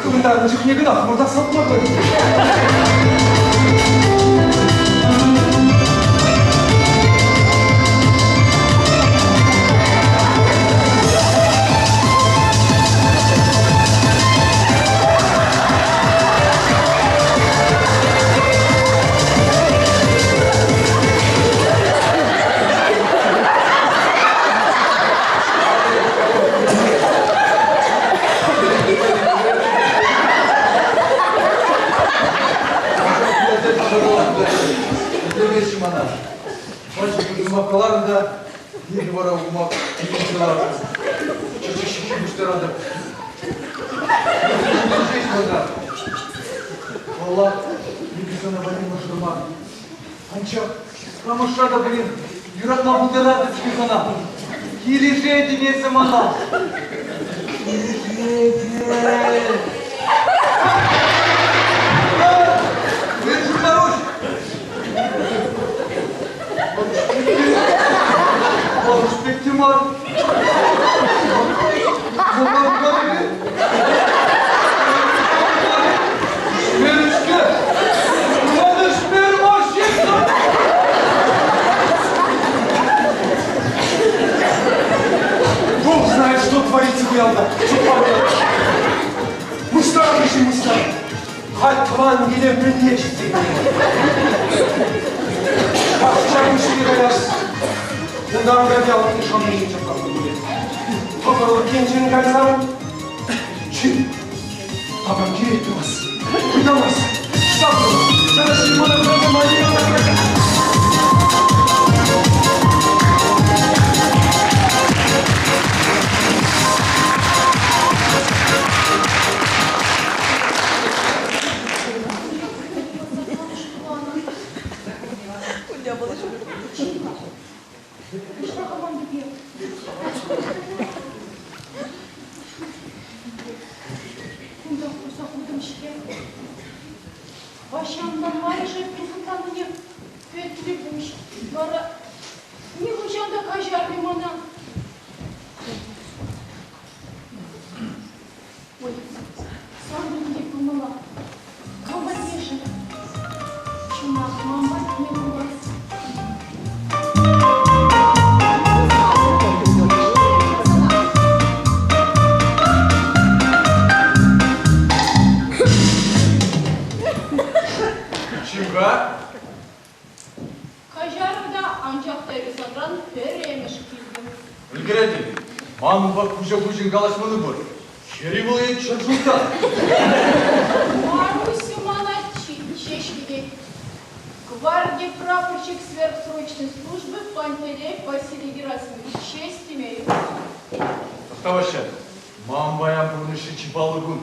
Хывӑнтарнӑ чухне кӑна хӑмӑртах салтма Итлемеҫҫӗ мана. Пачӑшкӑ сӑмах каларӑм та, эпӗ вара ухмах килсе лартӑм. Чечек ҫыххи пуҫтаратӑп. Ҫеҫ мана. Паллах, эпӗ сана валли мӑшӑр мар. Анчах камӑшра та пулин юратма пултаратӑп-ҫке сана. Килӗшетӗн эсӗ мана. Килӗшетӗн. Мӗншӗн Маруҫ? Маруҫ пек те мар. Ӗҫмерӗ-ҫке! Ман ӗҫмерӗ мар ҫеҫ! Бог знает, что творится ку ялта. Мустав-ши Мустав. Халь тӑван киле мӗнле ҫитсе Пахча пуҫне каяс. Унтан та ялти шӑмми чӑтланнӑ пулӗ. Тӑхӑрлӑх енчен кайсан, чи тапан килет тӑвас. Пыталас. Штаб Тата ҫырмана пырса май Кунта хурса хутӑм-ҫке. Ваҫҫа ӑнланмарӗ-ши тусӑнтаннине пӗтрӗ пуҫ. Вара нихӑҫан та каҫармӗ мана. Ой, сан пирки пымалла. Кам патне-ши? Чӑнах, ман патне пулас. Чим-ха. Каҫарӑр та, анчах та эпӗ санран пӗрремӗш килтӗм. Ӗлкӗретӗн. Ман унпа куҫа-куҫӑн калаҫмалли пур. Хӗрӳ вӑл е чӗр шуйттан? Маруся мана ҫеҫ кӗтет. Гварди прапорщик сверхсрочной службы Пантелей Василий Герасимович честь имею. Тӑхтаваҫҫӗ. Ман паян пурнӑҫри чи паллӑ кун.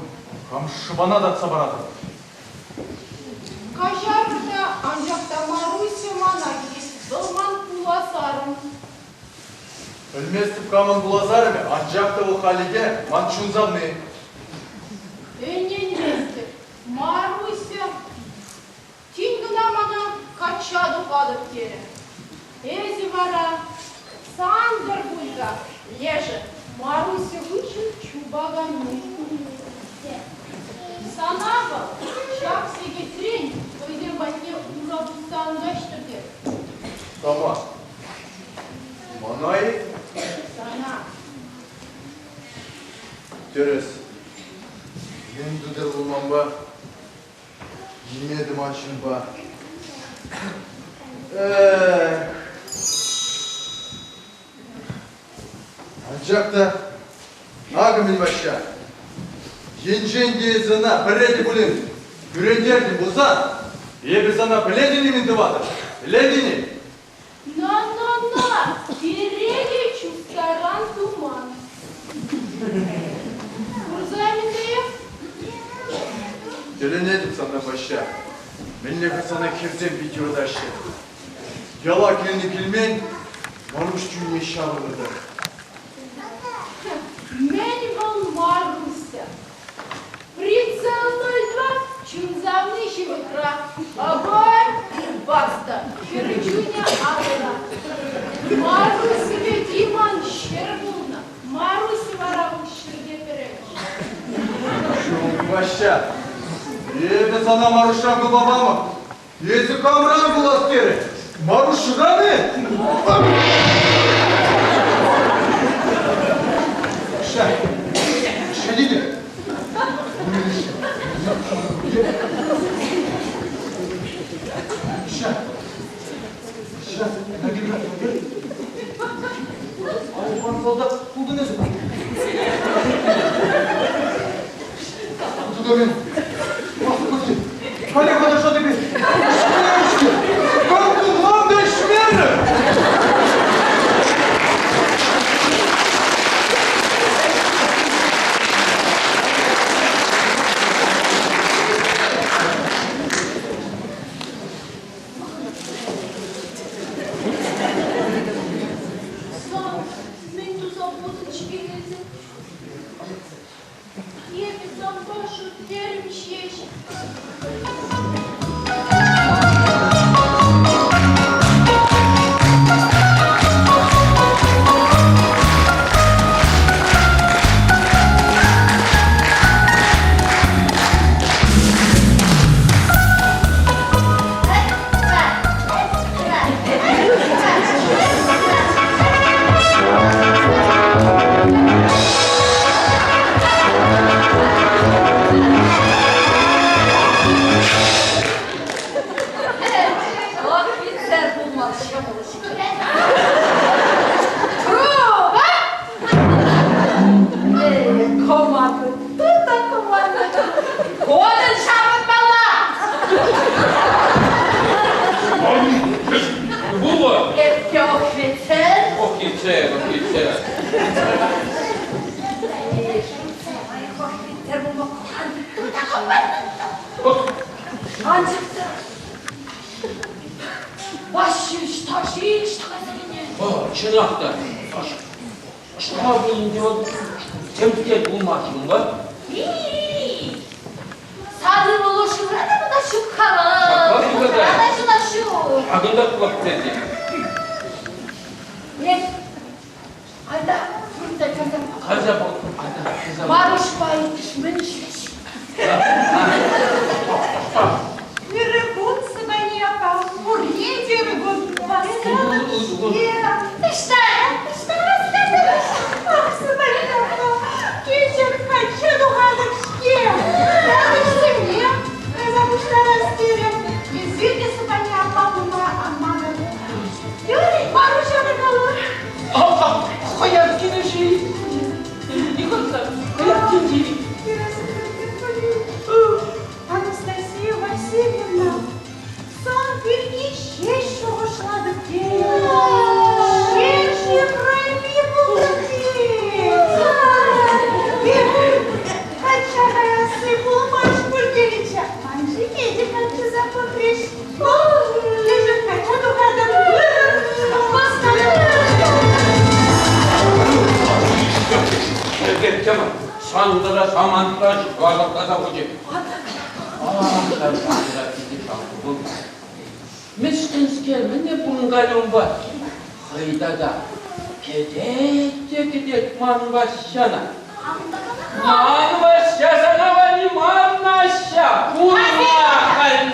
Хам шӑпана татса паратӑп. Каҫарӑр та, анчах та Маруся мана килет. Вӑл ман пулас арӑм. Пӗлместӗп камӑн пулас арӑмӗ, анчах та вӑл халӗ те ман чун савни. Ӗненместӗп. Маруся тин кӑна мана качча тухатӑп терӗ. Эсӗ вара Сантӑр пуль-ха, лешӗ Маруся хыҫҫӑн чупаканни. Сана вӑл ҫак сехетрен хӑйсем патне ура пусса ан каҫтӑр терӗ. Кама? Мана-и? Сана. Тӗрӗс. Мӗн тутӑр вӑл манпа? Ниме тӑман ҫынпа. Эх. Анчах та акӑ мӗн Ваҫҫа. Енчен те эсӗ ӑна пӗрре те пулин кӳрентертӗн пулсан, эпӗ сана пӗлетӗн-и мӗн тӑватӑп? Пӗлетӗн-и? На-на-на, пире те чустаран туман. Курса ӗнтӗ. Тӗлӗнетӗп сана, Ваҫҫа. Мӗнле-ха сана хӗрсем пит юратаҫҫӗ? Яла килнӗ-килмен Маруҫ чунне ҫавӑрнӑ та. Мӗн вӑл Маруся? Прицел 02 чун савни ҫывӑхра. Огонь баста, хӗр чунӗ алӑра. Марусипе Диман ҫӗр пулнӑ. Маруся вара вӑл ҫӗрте пӗрремӗш. Ҫук, Ваҫҫа, эпӗ сана Маруҫран кулма памӑп. Эсӗ камран пулас терӗ? Марушран-и? Ша, ша Ша, ша, Айван солдат кулдың өзі. Тудырын. Халӗ хӑнӑшса тӗпе. Ӗҫмерӗ-ҫке. Кам тумлан та ӗҫмерӗ. ҫӑмӑл-ҫке. Труба! Эй, команда, тут команда. Кодӑн ҫавӑтмалла! Було! Эппе офицер. Офіцер, офіцер. Офицер пулма Анчах та Ваҫҫи ӑҫта-ши, ӑҫта кайса кӗнӗ? О, чӑнах та. Ӑҫта пулин те вӑл темскер пулмасть унпа. Сан ывӑлу шывра та кунта ҫук-ха. Ҫапла Шывра та ҫула ҫук. Ҫакӑнта пулать тесе. Эс айта пурте кӗрсе пӑх. Кайса пӑх. Айта, кайса пӑх. Маруҫпа иккӗш мӗн ӗҫлеҫ? Ырӑ кун, Сӑпани аппа, пурне те ырӑ кун. Васкатӑп-ҫке. Ӑҫта? Ӑҫта васкатӑр? Ах, Сӑпани аппа, кӗҫӗр качча тухатӑп-ҫке. Тантӑшсене кайса пуҫтарас терӗм. Эсир те Сӑпани аппа пулма ан манӑр. Юрий, Маруҫа та калӑр. Хӑяр килӗ-ши? Нихӑҫан хӑяр килчӗ-и? Анастасия Васильевна, сан пирки ҫеҫ шухӑшлатӑп тейӗн. Ҫерҫи крайми пултӑр Качча каясси пулмасть пуль тенӗччӗ. Ман ҫине те каччӑса пӑхрӗҫ. Лешӗ качча тухатӑп. Сантӑра самантра ҫӑварласа хучӗ. Мӗскӗнскер мӗне пурӑнкалӗ унпа? Хӑй тата кӗтет те кӗтет ман Ваҫҫана. Ман Ваҫҫа сана валли ман Наҫҫа пурӑнма халь.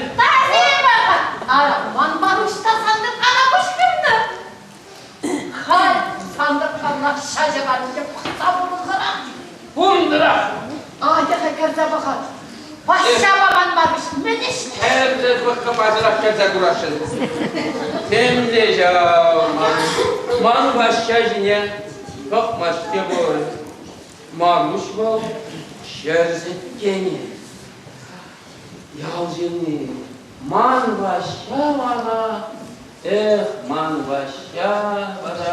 Ара, ман Маруҫ та сантӑркана пуҫ хывнӑ. Халь сантӑркана шаҫа валли пӑхса пурӑнсӑрах. Пурӑнтӑрах. Атя-ха кӗрсе пӑхар. Ваҫҫапа ман Маруҫ мӗн ӗҫлет? Кӗрсе пӑхмасӑрах кӗрсе курасшӑн. Темле ҫав Маруҫ. Ман Ваҫҫа ҫине пӑхмасть те пуль. Маруҫ вӑл ҫӗрсӗткенӗ. Ял ҫынни ман Ваҫҫа вара, эх, ман Ваҫҫа вара.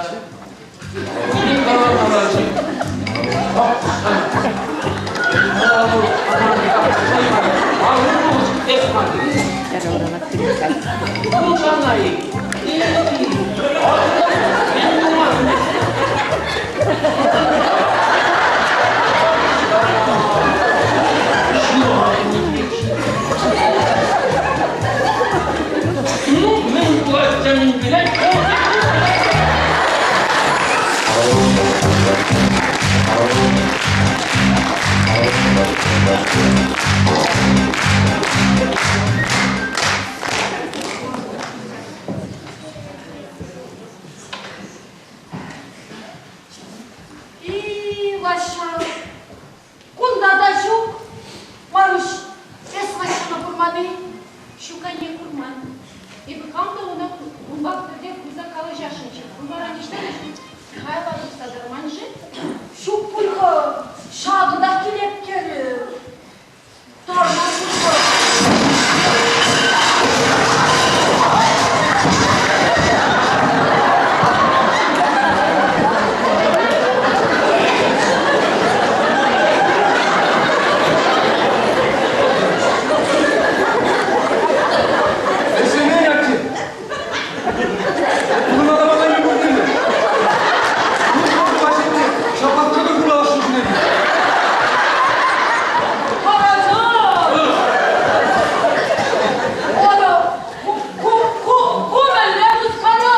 Ну, мӗн пулать, мӗн пулать? И, Ваҫҫа, кунта та ҫук. Маруҫ, эс Ваҫҫана курман-и? Ҫук, анне, курман. Эпӗ хам та ӑна унпа пӗрле курса калаҫасшӑнччӗ. Ун вара ниҫта та ҫук. Каялла тухса тӑрман-ши? Ҫук пуль-ха, ҫакӑнтах килеп терӗ. Тӑрман пуль-ха. Эсемен атте! Пурӑнакана не куртӑн-и? Паҫӑрне ҫапах кӑкӑр курасшӑн ҫӳренӗ. Ара, ку, ку, ку мӗнле мыскара?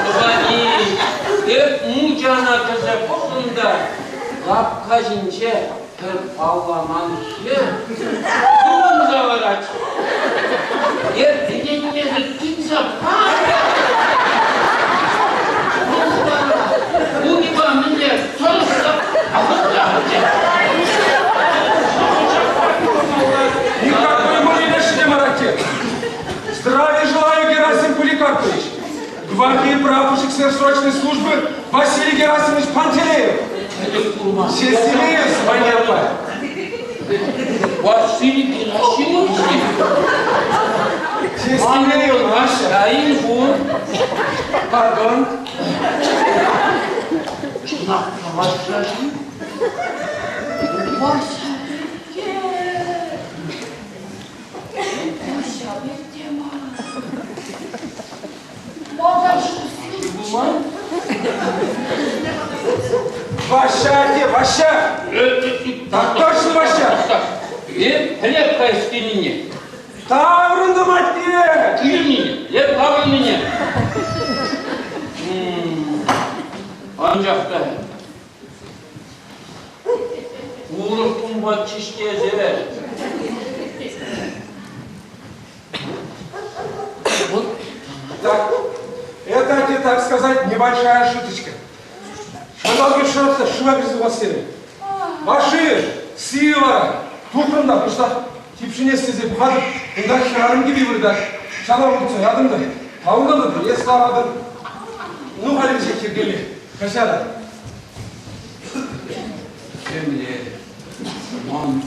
Тӑвани, эп мунчана кӗрсе пӑхрӑм та лапка ҫинче пӗр палламан хӗр тупӑнса ларать. Эп ӗненмесӗр тытса пар. Унпа мӗнле тӑрӑшса Никакой более не маратте. Здравия желаю, Герасим Поликарпович. Гвардии прапорщик сверхсрочной службы Василий Герасимович Пантелеев. Честь имею, понятно. Василий Герасимович? Честь имею, наша. Пардон. Вася, Вася, Ваҫҫа, те, Ваҫҫа! Так точно, Ваҫҫа! Эп хлеб кайскинине. Таврӑнтӑм, атте! Килнине, эп таврӑннине. Анчах та урӑх тумпа чӗштесе. Вот так. Это, так сказать, небольшая шуточка. Шамал шӑрӑхса шыва кӗрсе тухас терӗм. Маши, сила, тухрӑм та кӑштах типшӗнес тесе пӑхатӑп, унта хӗрарӑм кӗпи выртать. Ҫала выртса ятӑм та, таврӑнтӑм та, эс ларатӑн. Ну, халь вӗҫех йӗркелле. Каҫарӑр. Темле, ман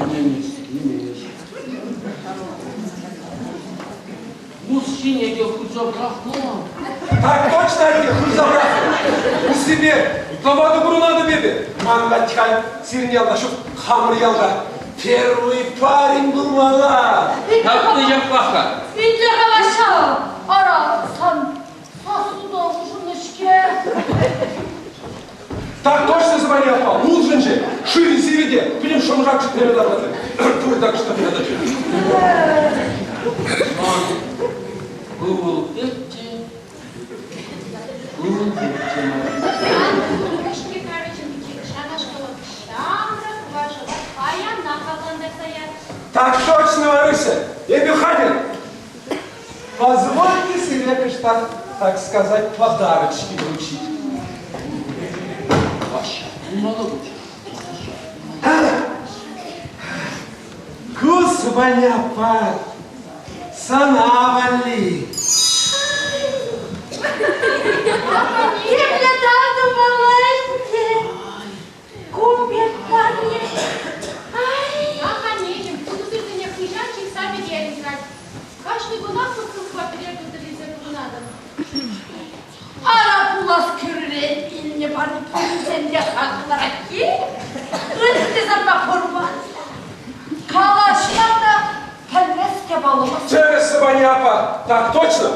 ӗненес килмест. Пус ҫине те хырса пӑрахнӑ. Так точно, атте, хырса пӑрахнӑ. Уссипе ытлама та пурӑнатӑп эпӗ. Ман ватькаль сирӗн ялта ҫук, хамӑр ялта. Первый парень пулмалла. Татнӑ ҫаплах-ха. Итле-ха, Ваҫҫа, ара, сан сассу та улшӑннӑ-ҫке. Так точно, Сӑпани аппа, улшӑнчӗ. Шывӗ сивӗ те, пӗтӗм шӑм-шак чӗтреме тапратрӗ. Пыр так что тӑчӗ. Ман ывӑл пек те, ывӑл пек те мар. Упӑшки карчӑк ҫакнашкал ҫамрӑк вашава паянах авлантарса яр. Так точно, Маруся, эпӗ хатӗр. Позвольте себе кӑштах, так сказать, подарочки вручить. Ваҫҫа, пулмалла пулчӗ. Ку Сӑпани аппа сана валли. Епле татӑлмалла ӗнтӗ. Ку пек парне. Ай! Ах, аннеҫӗм, тусусене хыҫан ҫыхса пӗтерӗн халь. Кашни кунах хыпсӑлпа пӗрер тутӑрилсе пурӑнатӑн. Ара пулас кӳррен илнӗ парне пуринчен те хаклӑраххи. Ыттисемпе курман. Калаҫма та пӗлмест те палламасть. Тӗрӗс, Сӑпани аппа, так точно.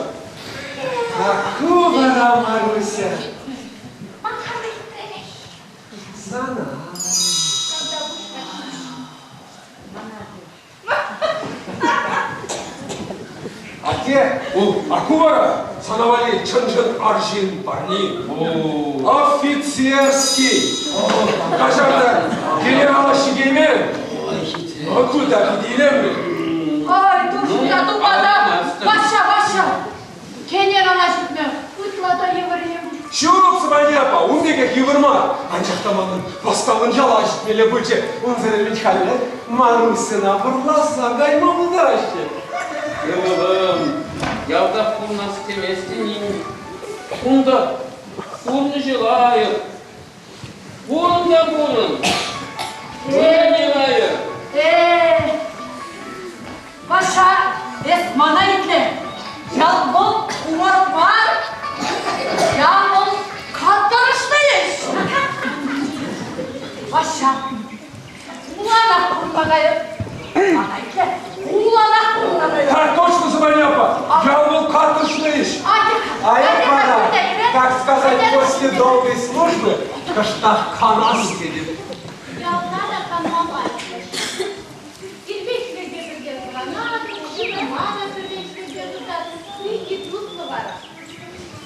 Ку вара, Маруся, сана. Атте, а ку вара сана валли чӑн-чӑн арҫын парни. Офицерский. Каҫар та, генерала ҫитеймен. Ку та питӗ илемлӗ. Ай, душня тупата! Ваҫҫа, Ваҫҫа! Генерала ҫитме ытла та йывӑр-им. Ҫук, Сӑпани аппа, ун пекех йывӑр мар. Анчах та манӑн васкавлӑн яла ҫитмелле пулчӗ. Унсӑрӑн вӗт халӗ Марусьӑна вӑрласа кайма пултараҫҫӗ. Ывӑлӑм, ялтах пурӑнас теместӗн-им? Кунта пурнӑҫӗ лайӑх. Пурӑн та пурӑн. Вырӑнӗ лайӑх. Э, Паша, эс мана итле. Ял вӑл курорт мар. Ял вӑл катарӑшнӑ ӗҫ. Паша, хуланах пурӑнма кайӑп. Мана итле. Хуланах пурӑнма кайӑп. Так точно, Сӑпани аппа. Ял вӑл катарӑшнӑ ӗҫ. А я вара, так сказать, после долгой службы кӑштах канас тетӗп. Ялта та канма лайӑх. Кирпӗч пӗрке тӑранатӑн, ҫывӑрма та пӗрре ҫӳрсе тытатӑн, питӗ тутлӑ вара.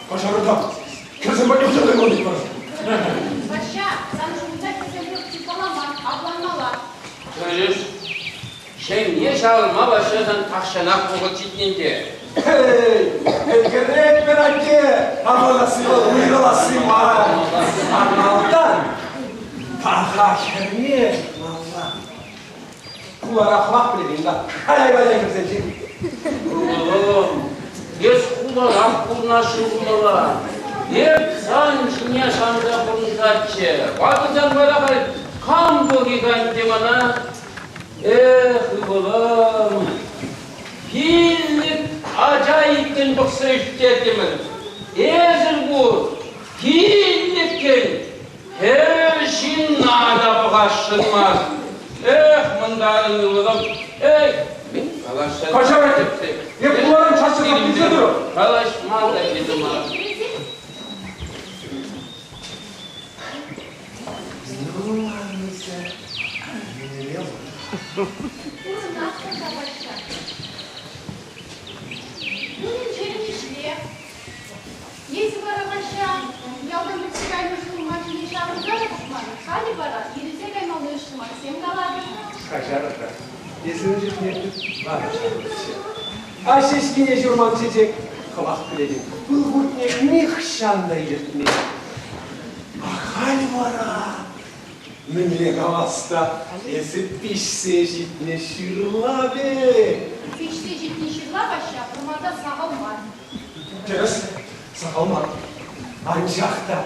Каҫарӑр-ха, хӗрсем патне хӑҫан каймалла вара? Ваҫҫа, сан ҫумӑнта хӗрсем тыткалама, авланмалла. Тӗрӗс. Ҫемье ҫавӑрма Ваҫҫа сан тахҫанах вӑхӑт ҫитнӗ ӗнтӗ. Эй, ӗлкӗретпӗр, атте, авланасси вӑл уйрӑласси мар. А малтан паха хӗрне малла. Хулара хӑвах пӗлекен да. Ай-ай-ай кӗрсе ҫит. Ывӑлӑм, эс хуларах. пурӑнасшӑн пулмалла. Эп сан ҫине шанса пурӑнсаччӗ. Ватӑсем вара халь кам пӑхӗ-ха ӗнтӗ мана? Эх, ывӑлӑм, пиллӗк ача иккӗн пӑхса ӳстертӗмӗр. Эсӗр пур, пиллӗккӗн. Хӗр ҫынна та пӑхасшӑн мар. Эх, мӑнтарӑн ывӑлӑм, эх, мӗн калаҫса Каҫарать. Эп хуларан час-часах килсе тӑрӑп. Калаҫма та кирлӗ мар. Ну, Маруся, мӗнле Пурӑнатпӑр та Ваҫҫа. Кунӗн-ҫӗрӗн ӗҫре. Эсӗ вара, Ваҫҫа, ялтан пӗтсе кайнӑ ҫулӑма ҫине ҫаврӑнса та пӑхман, халӗ вара ирӗлсе каймалли ӑш сӑмахсем калатӑн. Каҫарӑр-ха, эсӗ ун чухне ытла та ҫамрӑкчӗ. А ҫеҫкине ҫурман чечек, хӑвах пӗлетӗн, пыл хуртне нихҫан та илӗртмен. А халь вара мӗнле калас та, эсӗ пиҫсе ҫитнӗ ҫырла пек. Пиҫсе ҫитнӗ ҫырла, Ваҫҫа, вӑрманта сахал мар. Тӗрӗс, сахал мар. Анчах та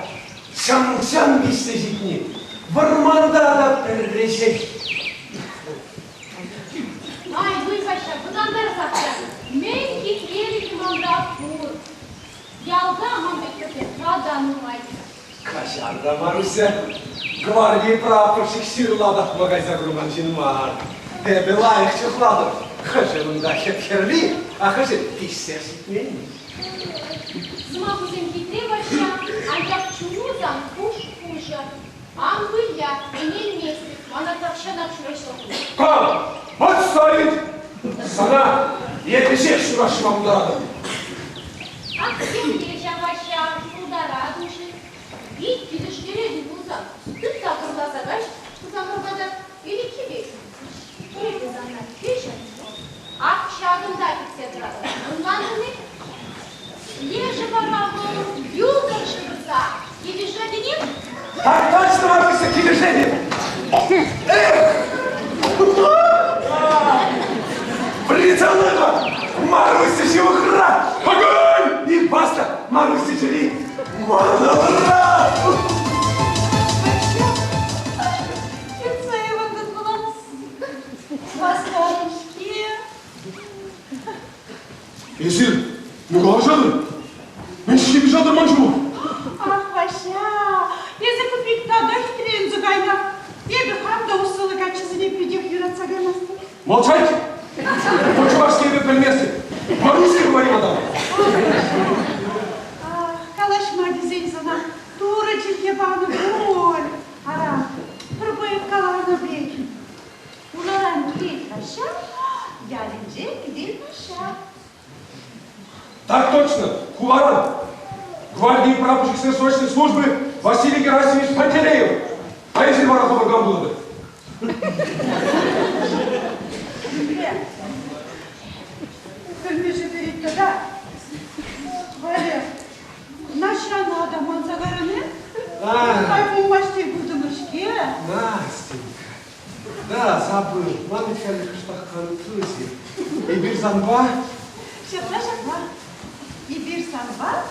чӑн-чӑн пиҫсе ҫитни вӑрманта та пӗрре ҫеҫ. Ай, туй Ваҫҫа, вӑтантарсах янӑ. Мӗн хитрелӗхӗ манра пур. Ялта ман пек хӗрсем тата нумай. Каҫар та, Маруся, гварди прапорщик ҫырла татма кайса курман ҫын мар. Эпӗ лайӑх чухлатӑп, хӑшӗ унта хӗп-хӗрли, а хӑшӗ пиҫсе ҫитменни. Сӑмахусем хитре, Ваҫҫа, анчах чуну сан пуш-пушӑ. Ан вылья, ӗненместӗп, мана тахҫанах ҫураҫса хунӑ. Кам? Отставить! Сана эпӗ ҫеҫ ҫураҫма пултаратӑп. Ах, темле ҫав Ваҫҫа, пултаратӑн-ши? Пит килӗштеретӗн пулсан, тыт та пӑрласа каҫ, тусанӑрпа та ӗлӗкхи пек. Эпӗ сана кӗҫӗн. Ак ҫакӑнта кӗтсе тӑратӑп. Ӑнлантӑн-и? Лешӗ вара вӑл юлтӑр ҫывӑрса. Килӗшетӗн-и? Так точно, Маруся, килӗшетӗп. Эх! Прицелыма! Маруся ҫывӑхра! Огонь! И баста! Маруся чӗри манӑлра! Чӗртсе ывӑнтӑн пулас. Васкарӑм-ҫке. Эсир ну калаҫатӑр? Мӗн ҫип-ҫатӑр ман ҫума? Ах, Ваҫҫа, эсӗ ку пек тата хитреленсе кайнӑ. Эпӗ хам та усӑллӑ каччӑсене питех юратса каймастӑп. Молчать! По-чувашски эпӗ пӗлместӗп. По-русски говори, мадам. Ах, калаҫма тесен сана Турӑ чӗлхе панӑ пуль. Ара, пӗр поэт каланӑ пек. Хуларан килет Ваҫҫа, ялӗнче кӗтет Ваҫҫа. Так точно, хуларан. Гвардии прапорщик срочной службы Василий Герасимович Пантелеев. А эсир вара хӑвӑр кам пулатӑр? Пӗлмешӗ перет тата. Валя, Наҫҫана та манса кайрӑн-и? Ай, пулмасть те пултӑмӑр-ҫке. Настенька, Да, забыл. Ман халь кӑштах контузи. Эпир санпа... Ҫапла, ҫапла. Эпир санпа...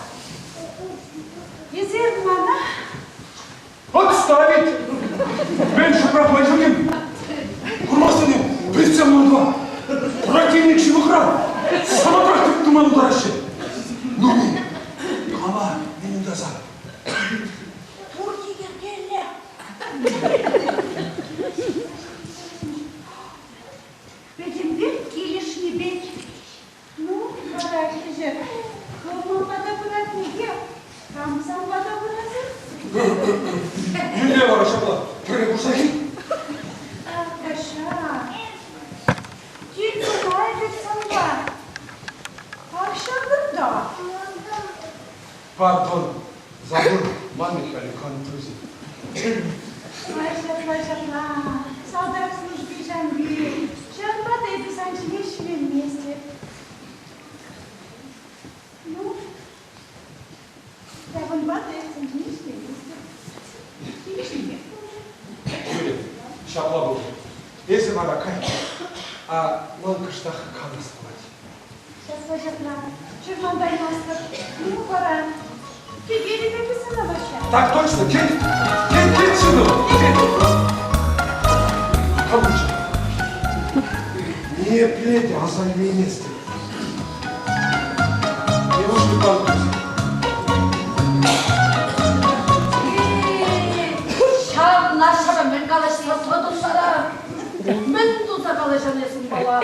Эсир мана... Отставить! Мӗн шукрах май ҫук-им? Курмастӑн-им? Прицел манпа. Противник ҫывӑхра. Самантрах тӗп тума пултараҫҫӗ. Ну, кала, мӗн унта сан? Пурте йӗркеллӗ. Пӗтӗмпех килӗшнӗ пек. Ну, вара кӗҫӗр хӑв ман пата пыратни кам сан пата пырасӑр? Мӗнле вара ҫапла? Пӗрре курса кил. Каҫа, кил нумай вӗт санпа. Ах, ҫакӑнта. Пардон, забыл, ман Михаил контузи. Ай, ҫапла, ҫапла, салтак служби ҫамки. Ҫавӑнпа та эпӗ сан ҫине ҫӳреместӗп. Ну, ҫавӑнпа та эпӗ сан ҫине ҫӳреместӗп. Килӗшнех пулчӗ. Юрӗ, ҫапла пулчӗ. Эсӗ вара кай, а ман кӑштах канас пулать. Ҫапла. ҫакна. Чӑрмантаймастӑп. Ну, вара, кӗтетӗп эпӗ сана, Ваҫҫа. Так точно, кӗт, кӗт, кӗт, сынок, кӗт. Калуҫ. Ниепле те аса илейместӗп. Девушка контузит. Ҫавна ҫавӑ мӗн калаҫса тӑтӑн вара? Мӗн туса калаҫан эс унпала?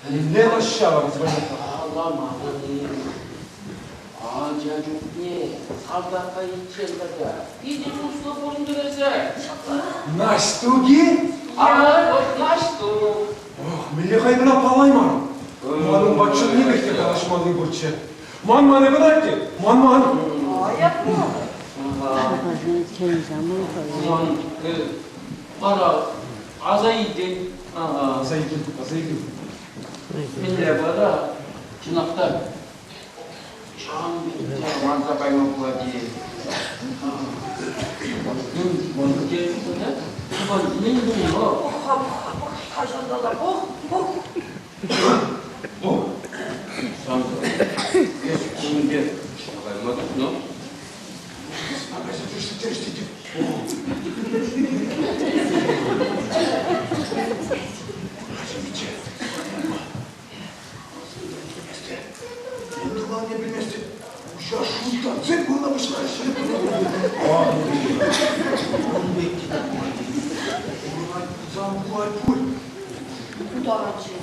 Мӗнле ваҫҫа звонит? Каламалли. Ача чухне салтака иртсен тата питӗ туслӑ пурӑнтӑр эсӗ. Наҫтук-и? А, вот Наҫтук. Ох, мӗнле хай кӑна паллайман. Манӑн патшаннипех те калаҫмалли пурччӗ. Ман-ман эпӗ те, ман-ман. Ман вара аса илтӗн. Аса илтӗм, аса илтӗм. Мӗнле вара? Чӑнах та ҫавӑн пек манса кайма пулать-и? Мӗн тунӑ? Пӑх-ха, пӑх-ха, пӑх-ха ҫантала, пӑх, пӑх. Сантӑр, эс кун пек кайма тухнӑ. Тӑванне пӗлместӗп. Пуҫа шуйттансем курма пуҫларӗҫ. Ун пекки те пулать. Пурӑнать пулсан пулать пуль. Тутаранчӗ.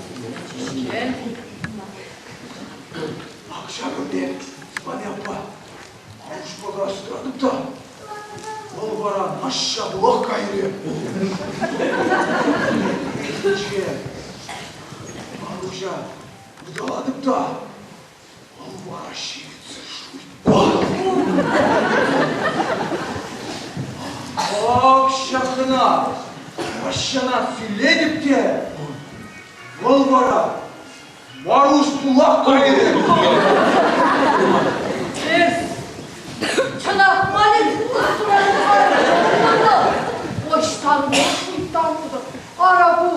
Ак ҫакӑн пек, Сӑпани аппа. Арушпа тӑратӑп та, вӑл вара наҫҫа пулах кайрӗ. Че, Маруҫа ыталатӑп та, вӑл вара ҫивӗтсӗр шуйттан. Ак ҫакна, Ваҫҫана силлетӗп те, вӑл вара Маруҫ пулах кайрӗ. Эс чӑнах ман Ӑҫтан шуйттан пултӑр? Ара ку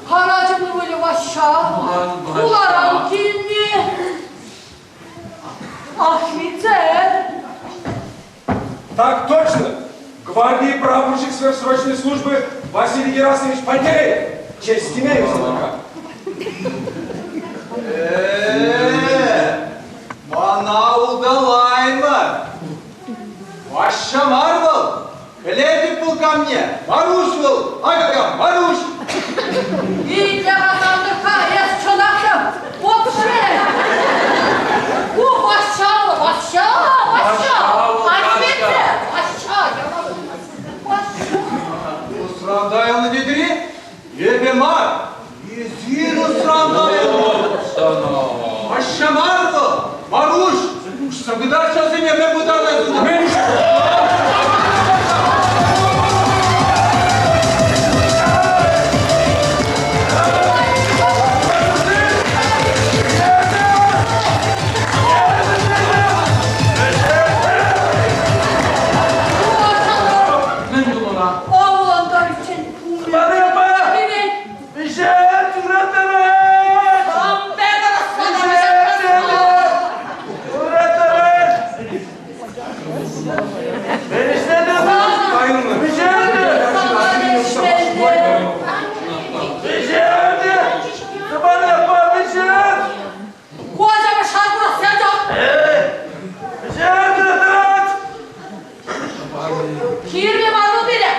Карачӑм ывӑлӗ Ваҫҫа хуларан килни. Офицер! Так точно! Гвардии прапорщик сверхсрочной службы Василий Герасимович Пантелеев! Честь имею, салтака! Э, мана улталаймӑр. Ваҫҫа мар вӑл. Пӗлетӗп вӑл камне. Маруҫ вӑл. Акӑ Маруҫ. Итле-ха, Сантӑркка, эс чӑнах та вообще. Ку Ваҫҫа вӑл, Ваҫҫа, Ваҫҫа. Офицер, Ваҫҫа, Ваҫҫа. Усран тайӑлнӑ тетӗр-и? Эпӗ мар. Эсир усран тайӑлнӑ. Ваҫҫа мар вӑл, Маруҫ. Уҫса кӑтарт ҫавсене мӗн пытарнӑ Мӗн Мӗн тумалла? Авлантариччен Кирлӗ мар вӑл пире.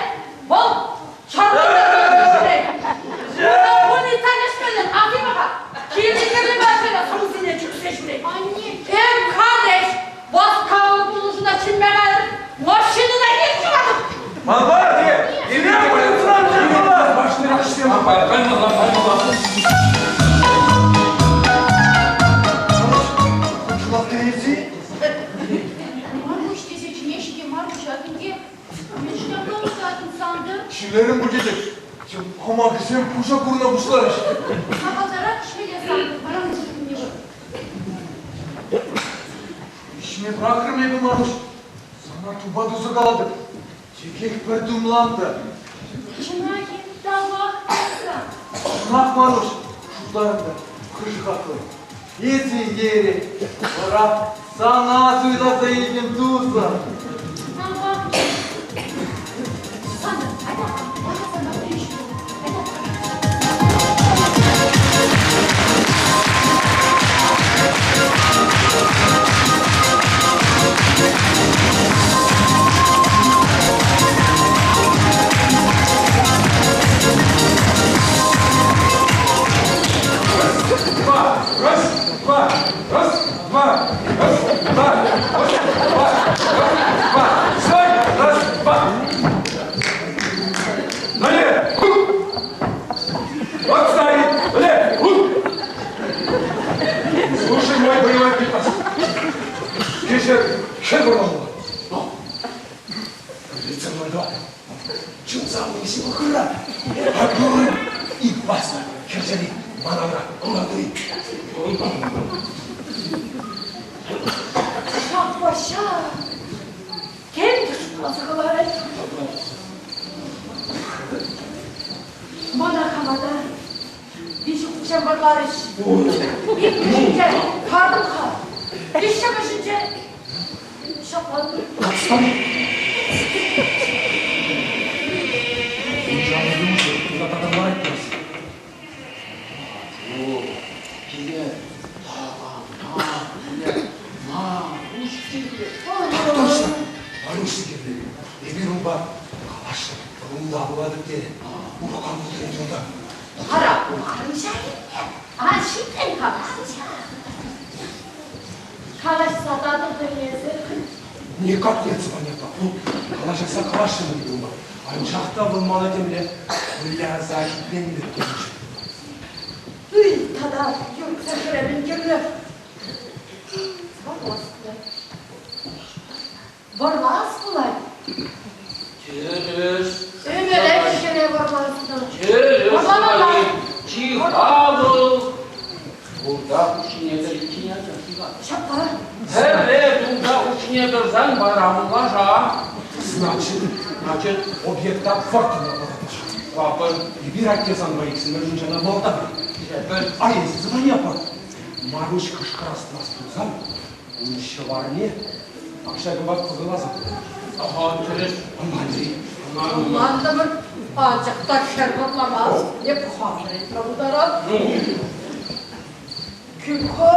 Вӑл Маруҫ тесе чӗнеҫҫӗ те Маруҫ ӗнтӗ. Мӗншӗн апла утатӑн, Сантӑр? Ҫӳлерӗм пуль тетӗп. Хӑмакӗсем куҫа курӑна пуҫларӗҫ. Сахалтарах ӗҫмелле, Сантӑр, вара мӑшӑрне вӑл. Ӗҫме пӑрахрӑм эпӗ, Маруҫ. Сана тупа туса калатӑп. Текех пӗр тумлам та. Чӑнах-и, тавах таса. Чӑнах, Маруҫ. Шутларӑм та, хӑшӗ хаклӑ? Эсӗ идеере вара сана суйласа илтӗм, тусӑм. Санпах Сантӑр, айта, мана санпа пӗлӳ Айта. Два, раз, два, раз, два, раз, два, раз, два, раз, два. Стой, раз, два. Налево. Отставить. Влево. Слушай мой боевой приказ. Кешер, шеф Лицемой Чунсам ҫывӑхра. Огонь! И баста, хӗрсери, манавра, ӑнлантӑр-и? Ҫак Ваҫҫа тем те шутласа кӑларать. Мана хама та виҫӗ хутчен вӑрларӗҫ. Иккӗшӗнче картӑм-ха, виҫҫӗмӗшӗнче ҫаплантӑм. Точно! Маруҫ кирлӗ. Эпир унпа калаҫрӑм. Унта пулатӑп терӗ. Урӑх кам пултӑр унта? Ара, арӑмҫа-и? А, ҫитрӗн-ха. Калаҫса татӑлтӑр эсӗ. Никак нет, понятно. Ну, калаҫасса калаҫрӑм ӗнтӗ унпа. Анчах та вӑл мана темле выляса хитленнӗ пек. Ый, тата юртса ҫӳремен кирлӗ. Вӑрлас пулать. Вӑрлас пулать. Тӗрӗс. Ӗмӗрех ҫӗре вӑрласнӑ. Тӗрӗс. Вӑрламалла. Чи хавӑл. Турта хушшине тӑриччен ача Ҫапла. Пӗрре турта хушшине тӑрсан вара лаша. Значит, Значит, объекта вӑрттӑн аппаратӑш. Папӑр. Эпир атте санпа иксӗмӗр мунчана малтан. Эпир. А эсӗ звони пар. Маруҫ кӑшкӑрас пулсан, ун ҫӑварне ҫакӑнпа пӑкӑласа Ага, тӗрӗс. Ӑнланчӗ. Ӑнлантӑмӑр. Анчах та хӗр вӑрламасть. Эп хам вӗрентме пултарап. Ну, Кӳр-ха.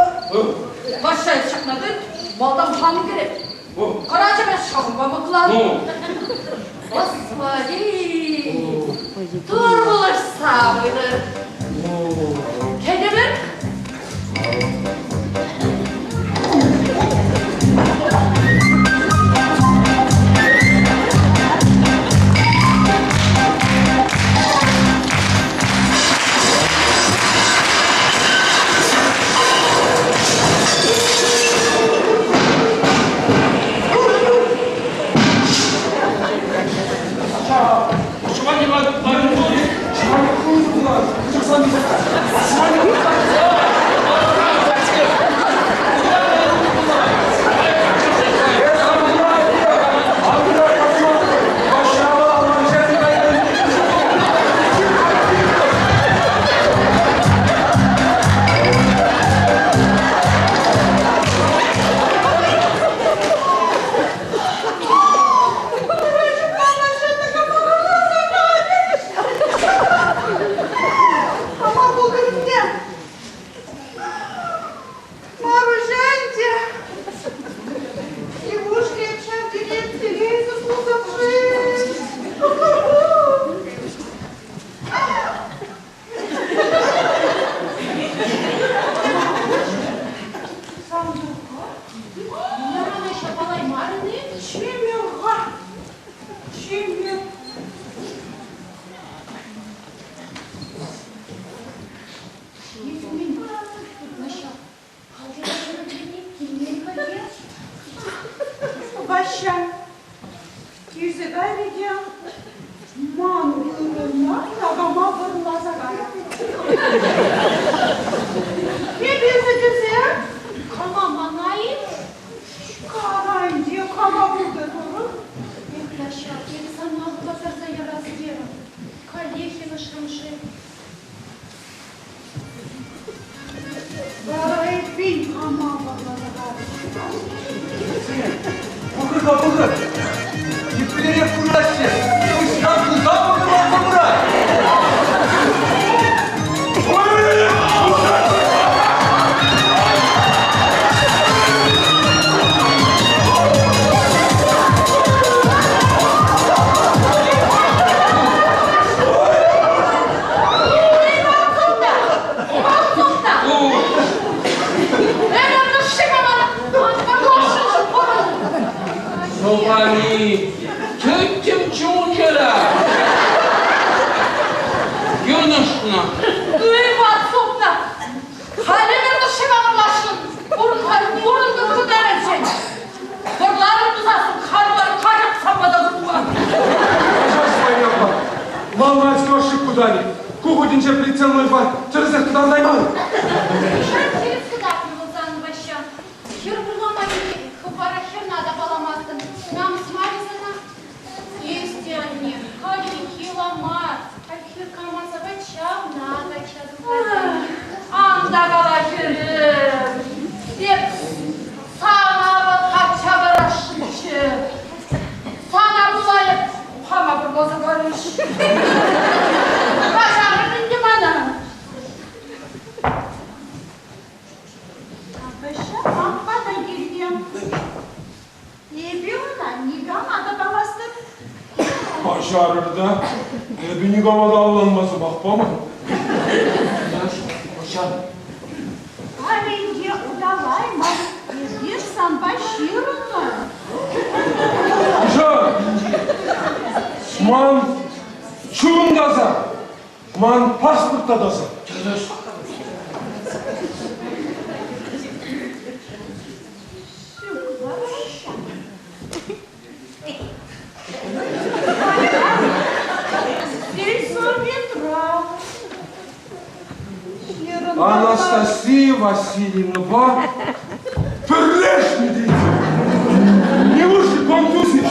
Ваҫҫа ҫакна тыт, малтан хам кӗрет. Карачӑ ҫавӑнпа мӑклан. Ну. Господи! Тур пулӑшса пытӑр. Кӗтӗмӗр. Ваҫҫа, килсе кайрӗ те ман вырӑна такама вӑрласа кайрӗ. Эп эсӗ тесе Кама мана-и? Кама ӗнтӗ, кама пултӑр турӑх? Эх, Ваҫҫа, эпӗ сана пасарса ярас терӗм. Каллех йӑнӑшрӑм-ши? Пӑхӑр-ха, пӑхӑр! Еплерех пыраҫҫӗ! Куҫран куҫа пӑхӑрланса пырать! Сӑпани, тӗттӗм чун-чӗре. Йӑнӑшнӑ. Ыват супнӑ. Халӗ тӑшшипе вӑрлашӑн. Пурӑнтӑр хытарӗнчен. Вӑрларӑм тусассӑн халь каҫӑк сапма та тухма. Паша Лаврать ошибку дали. Ку хутӗнче прицелнойпа тӗрӗсех кӑтартайман. Хӗрес кӑтартнӑ пулсан, Ваҫҫа, хӗр вӑрлама килет, хыпара хӗрна та паламастӑн. Намӑс мар-и сана? Эс те, анне, хальхи мар. Хальхи кама савать ҫавна качча тухать. Ан та кала, хӗрӗм. Эп сана вӑл качча парасшӑнччӗ. Сана пула эп хама вӑрласа карӗҫ. Каҫарӑр ӗнтӗ мана. Ваҫҫа аппа та килнӗ. Эпӗ ӑна никама та памастӑп. Каҫарӑр та, эпӗ никама та авланма сӑмах паман. Каҫар. Халӗ ӗнтӗ уталаймӑн, эпир санпа ҫырӑннӑ. Каҫар! Ман чун таса, ман паспорт та таса. Тӗрӗс. Анастасия Васильевнӑпа пӗрлешнӗ тет. Неужели контузи?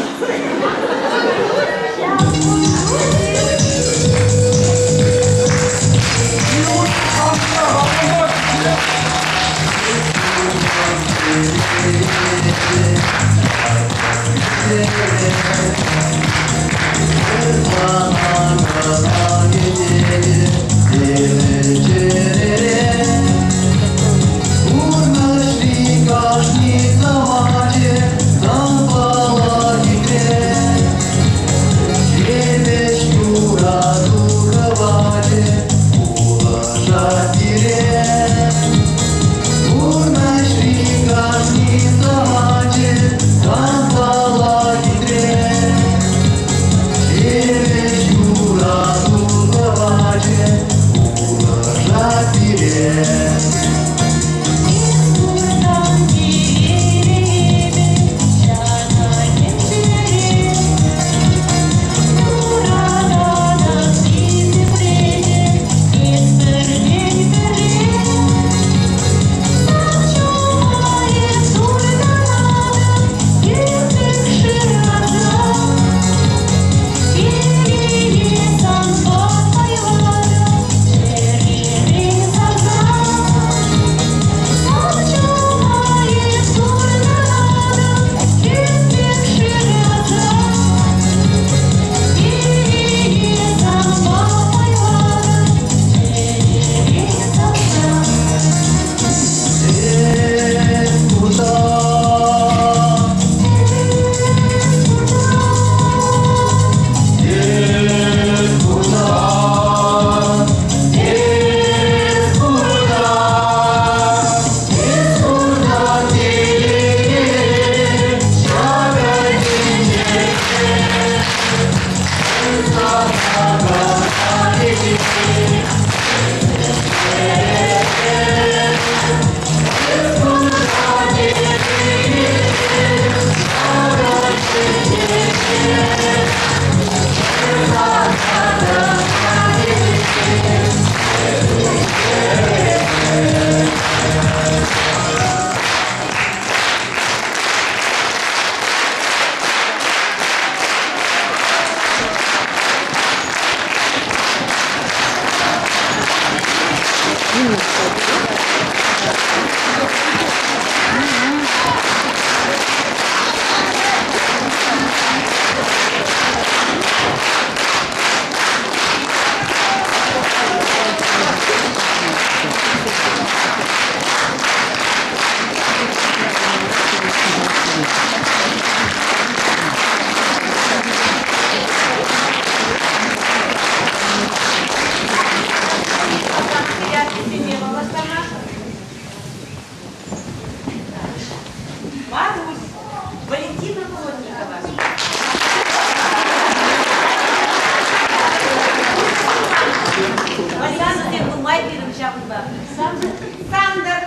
Сандер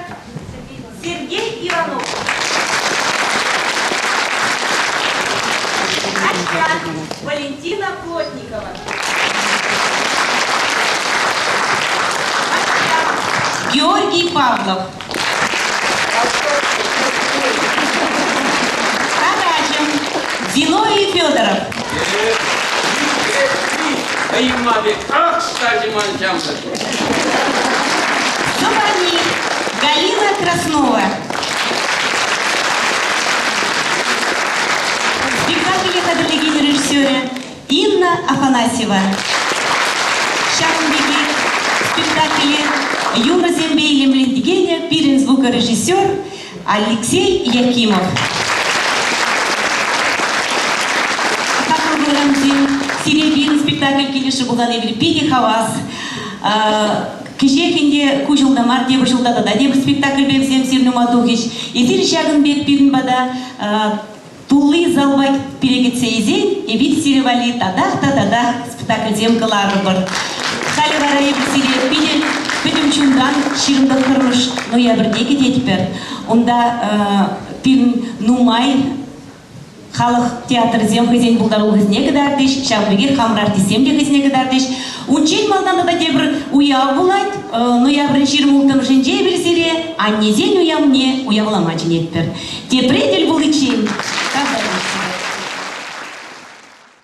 Сергей Иванов. Ачка Валентина Плотникова. Ачка Георгий Павлов. Карачев Зиновий Федоров. Супарни Галина Краснова. Спектакле хатӗрлекен режиссерӗ Инна Афанасьева. Ҫавӑн пекех спектакле юрӑсемпе илемлетекенӗ пирӗн звукорежиссер Алексей Якимов. Хаклӑ куракансем, сире пирӗн спектакль килӗшрӗ пулсан эпир питӗ хавас. Кӗҫех ӗнтӗ ку ҫулта мар, тепӗр ҫулта тата тепӗр спектакльпе вӗсем сирӗн ума тухӗҫ. Эсир ҫакӑн пек пирӗн пата тулли залпа пире кӗтсе илсен, эпир сире валли татах та татах спектакльсем кӑларӑпӑр. Халӗ вара эпир сире питӗ пӗтӗм чунтан 29 ноябрьте кӗтетпӗр. Унта пирӗн нумай халӑх театрӗсем хӑйсен пултарулӑхӗсене кӑтартӗҫ, ҫавӑн пекех хамӑр артистсем те хӑйсене кӑтартӗҫ. Унччен малтан тата тепӗр уяв пулать. Ноябрӗн 26-мӗшӗнче эпир сире аннесен уявне уявлама чӗнетпӗр. Тепре тӗл пуличчен!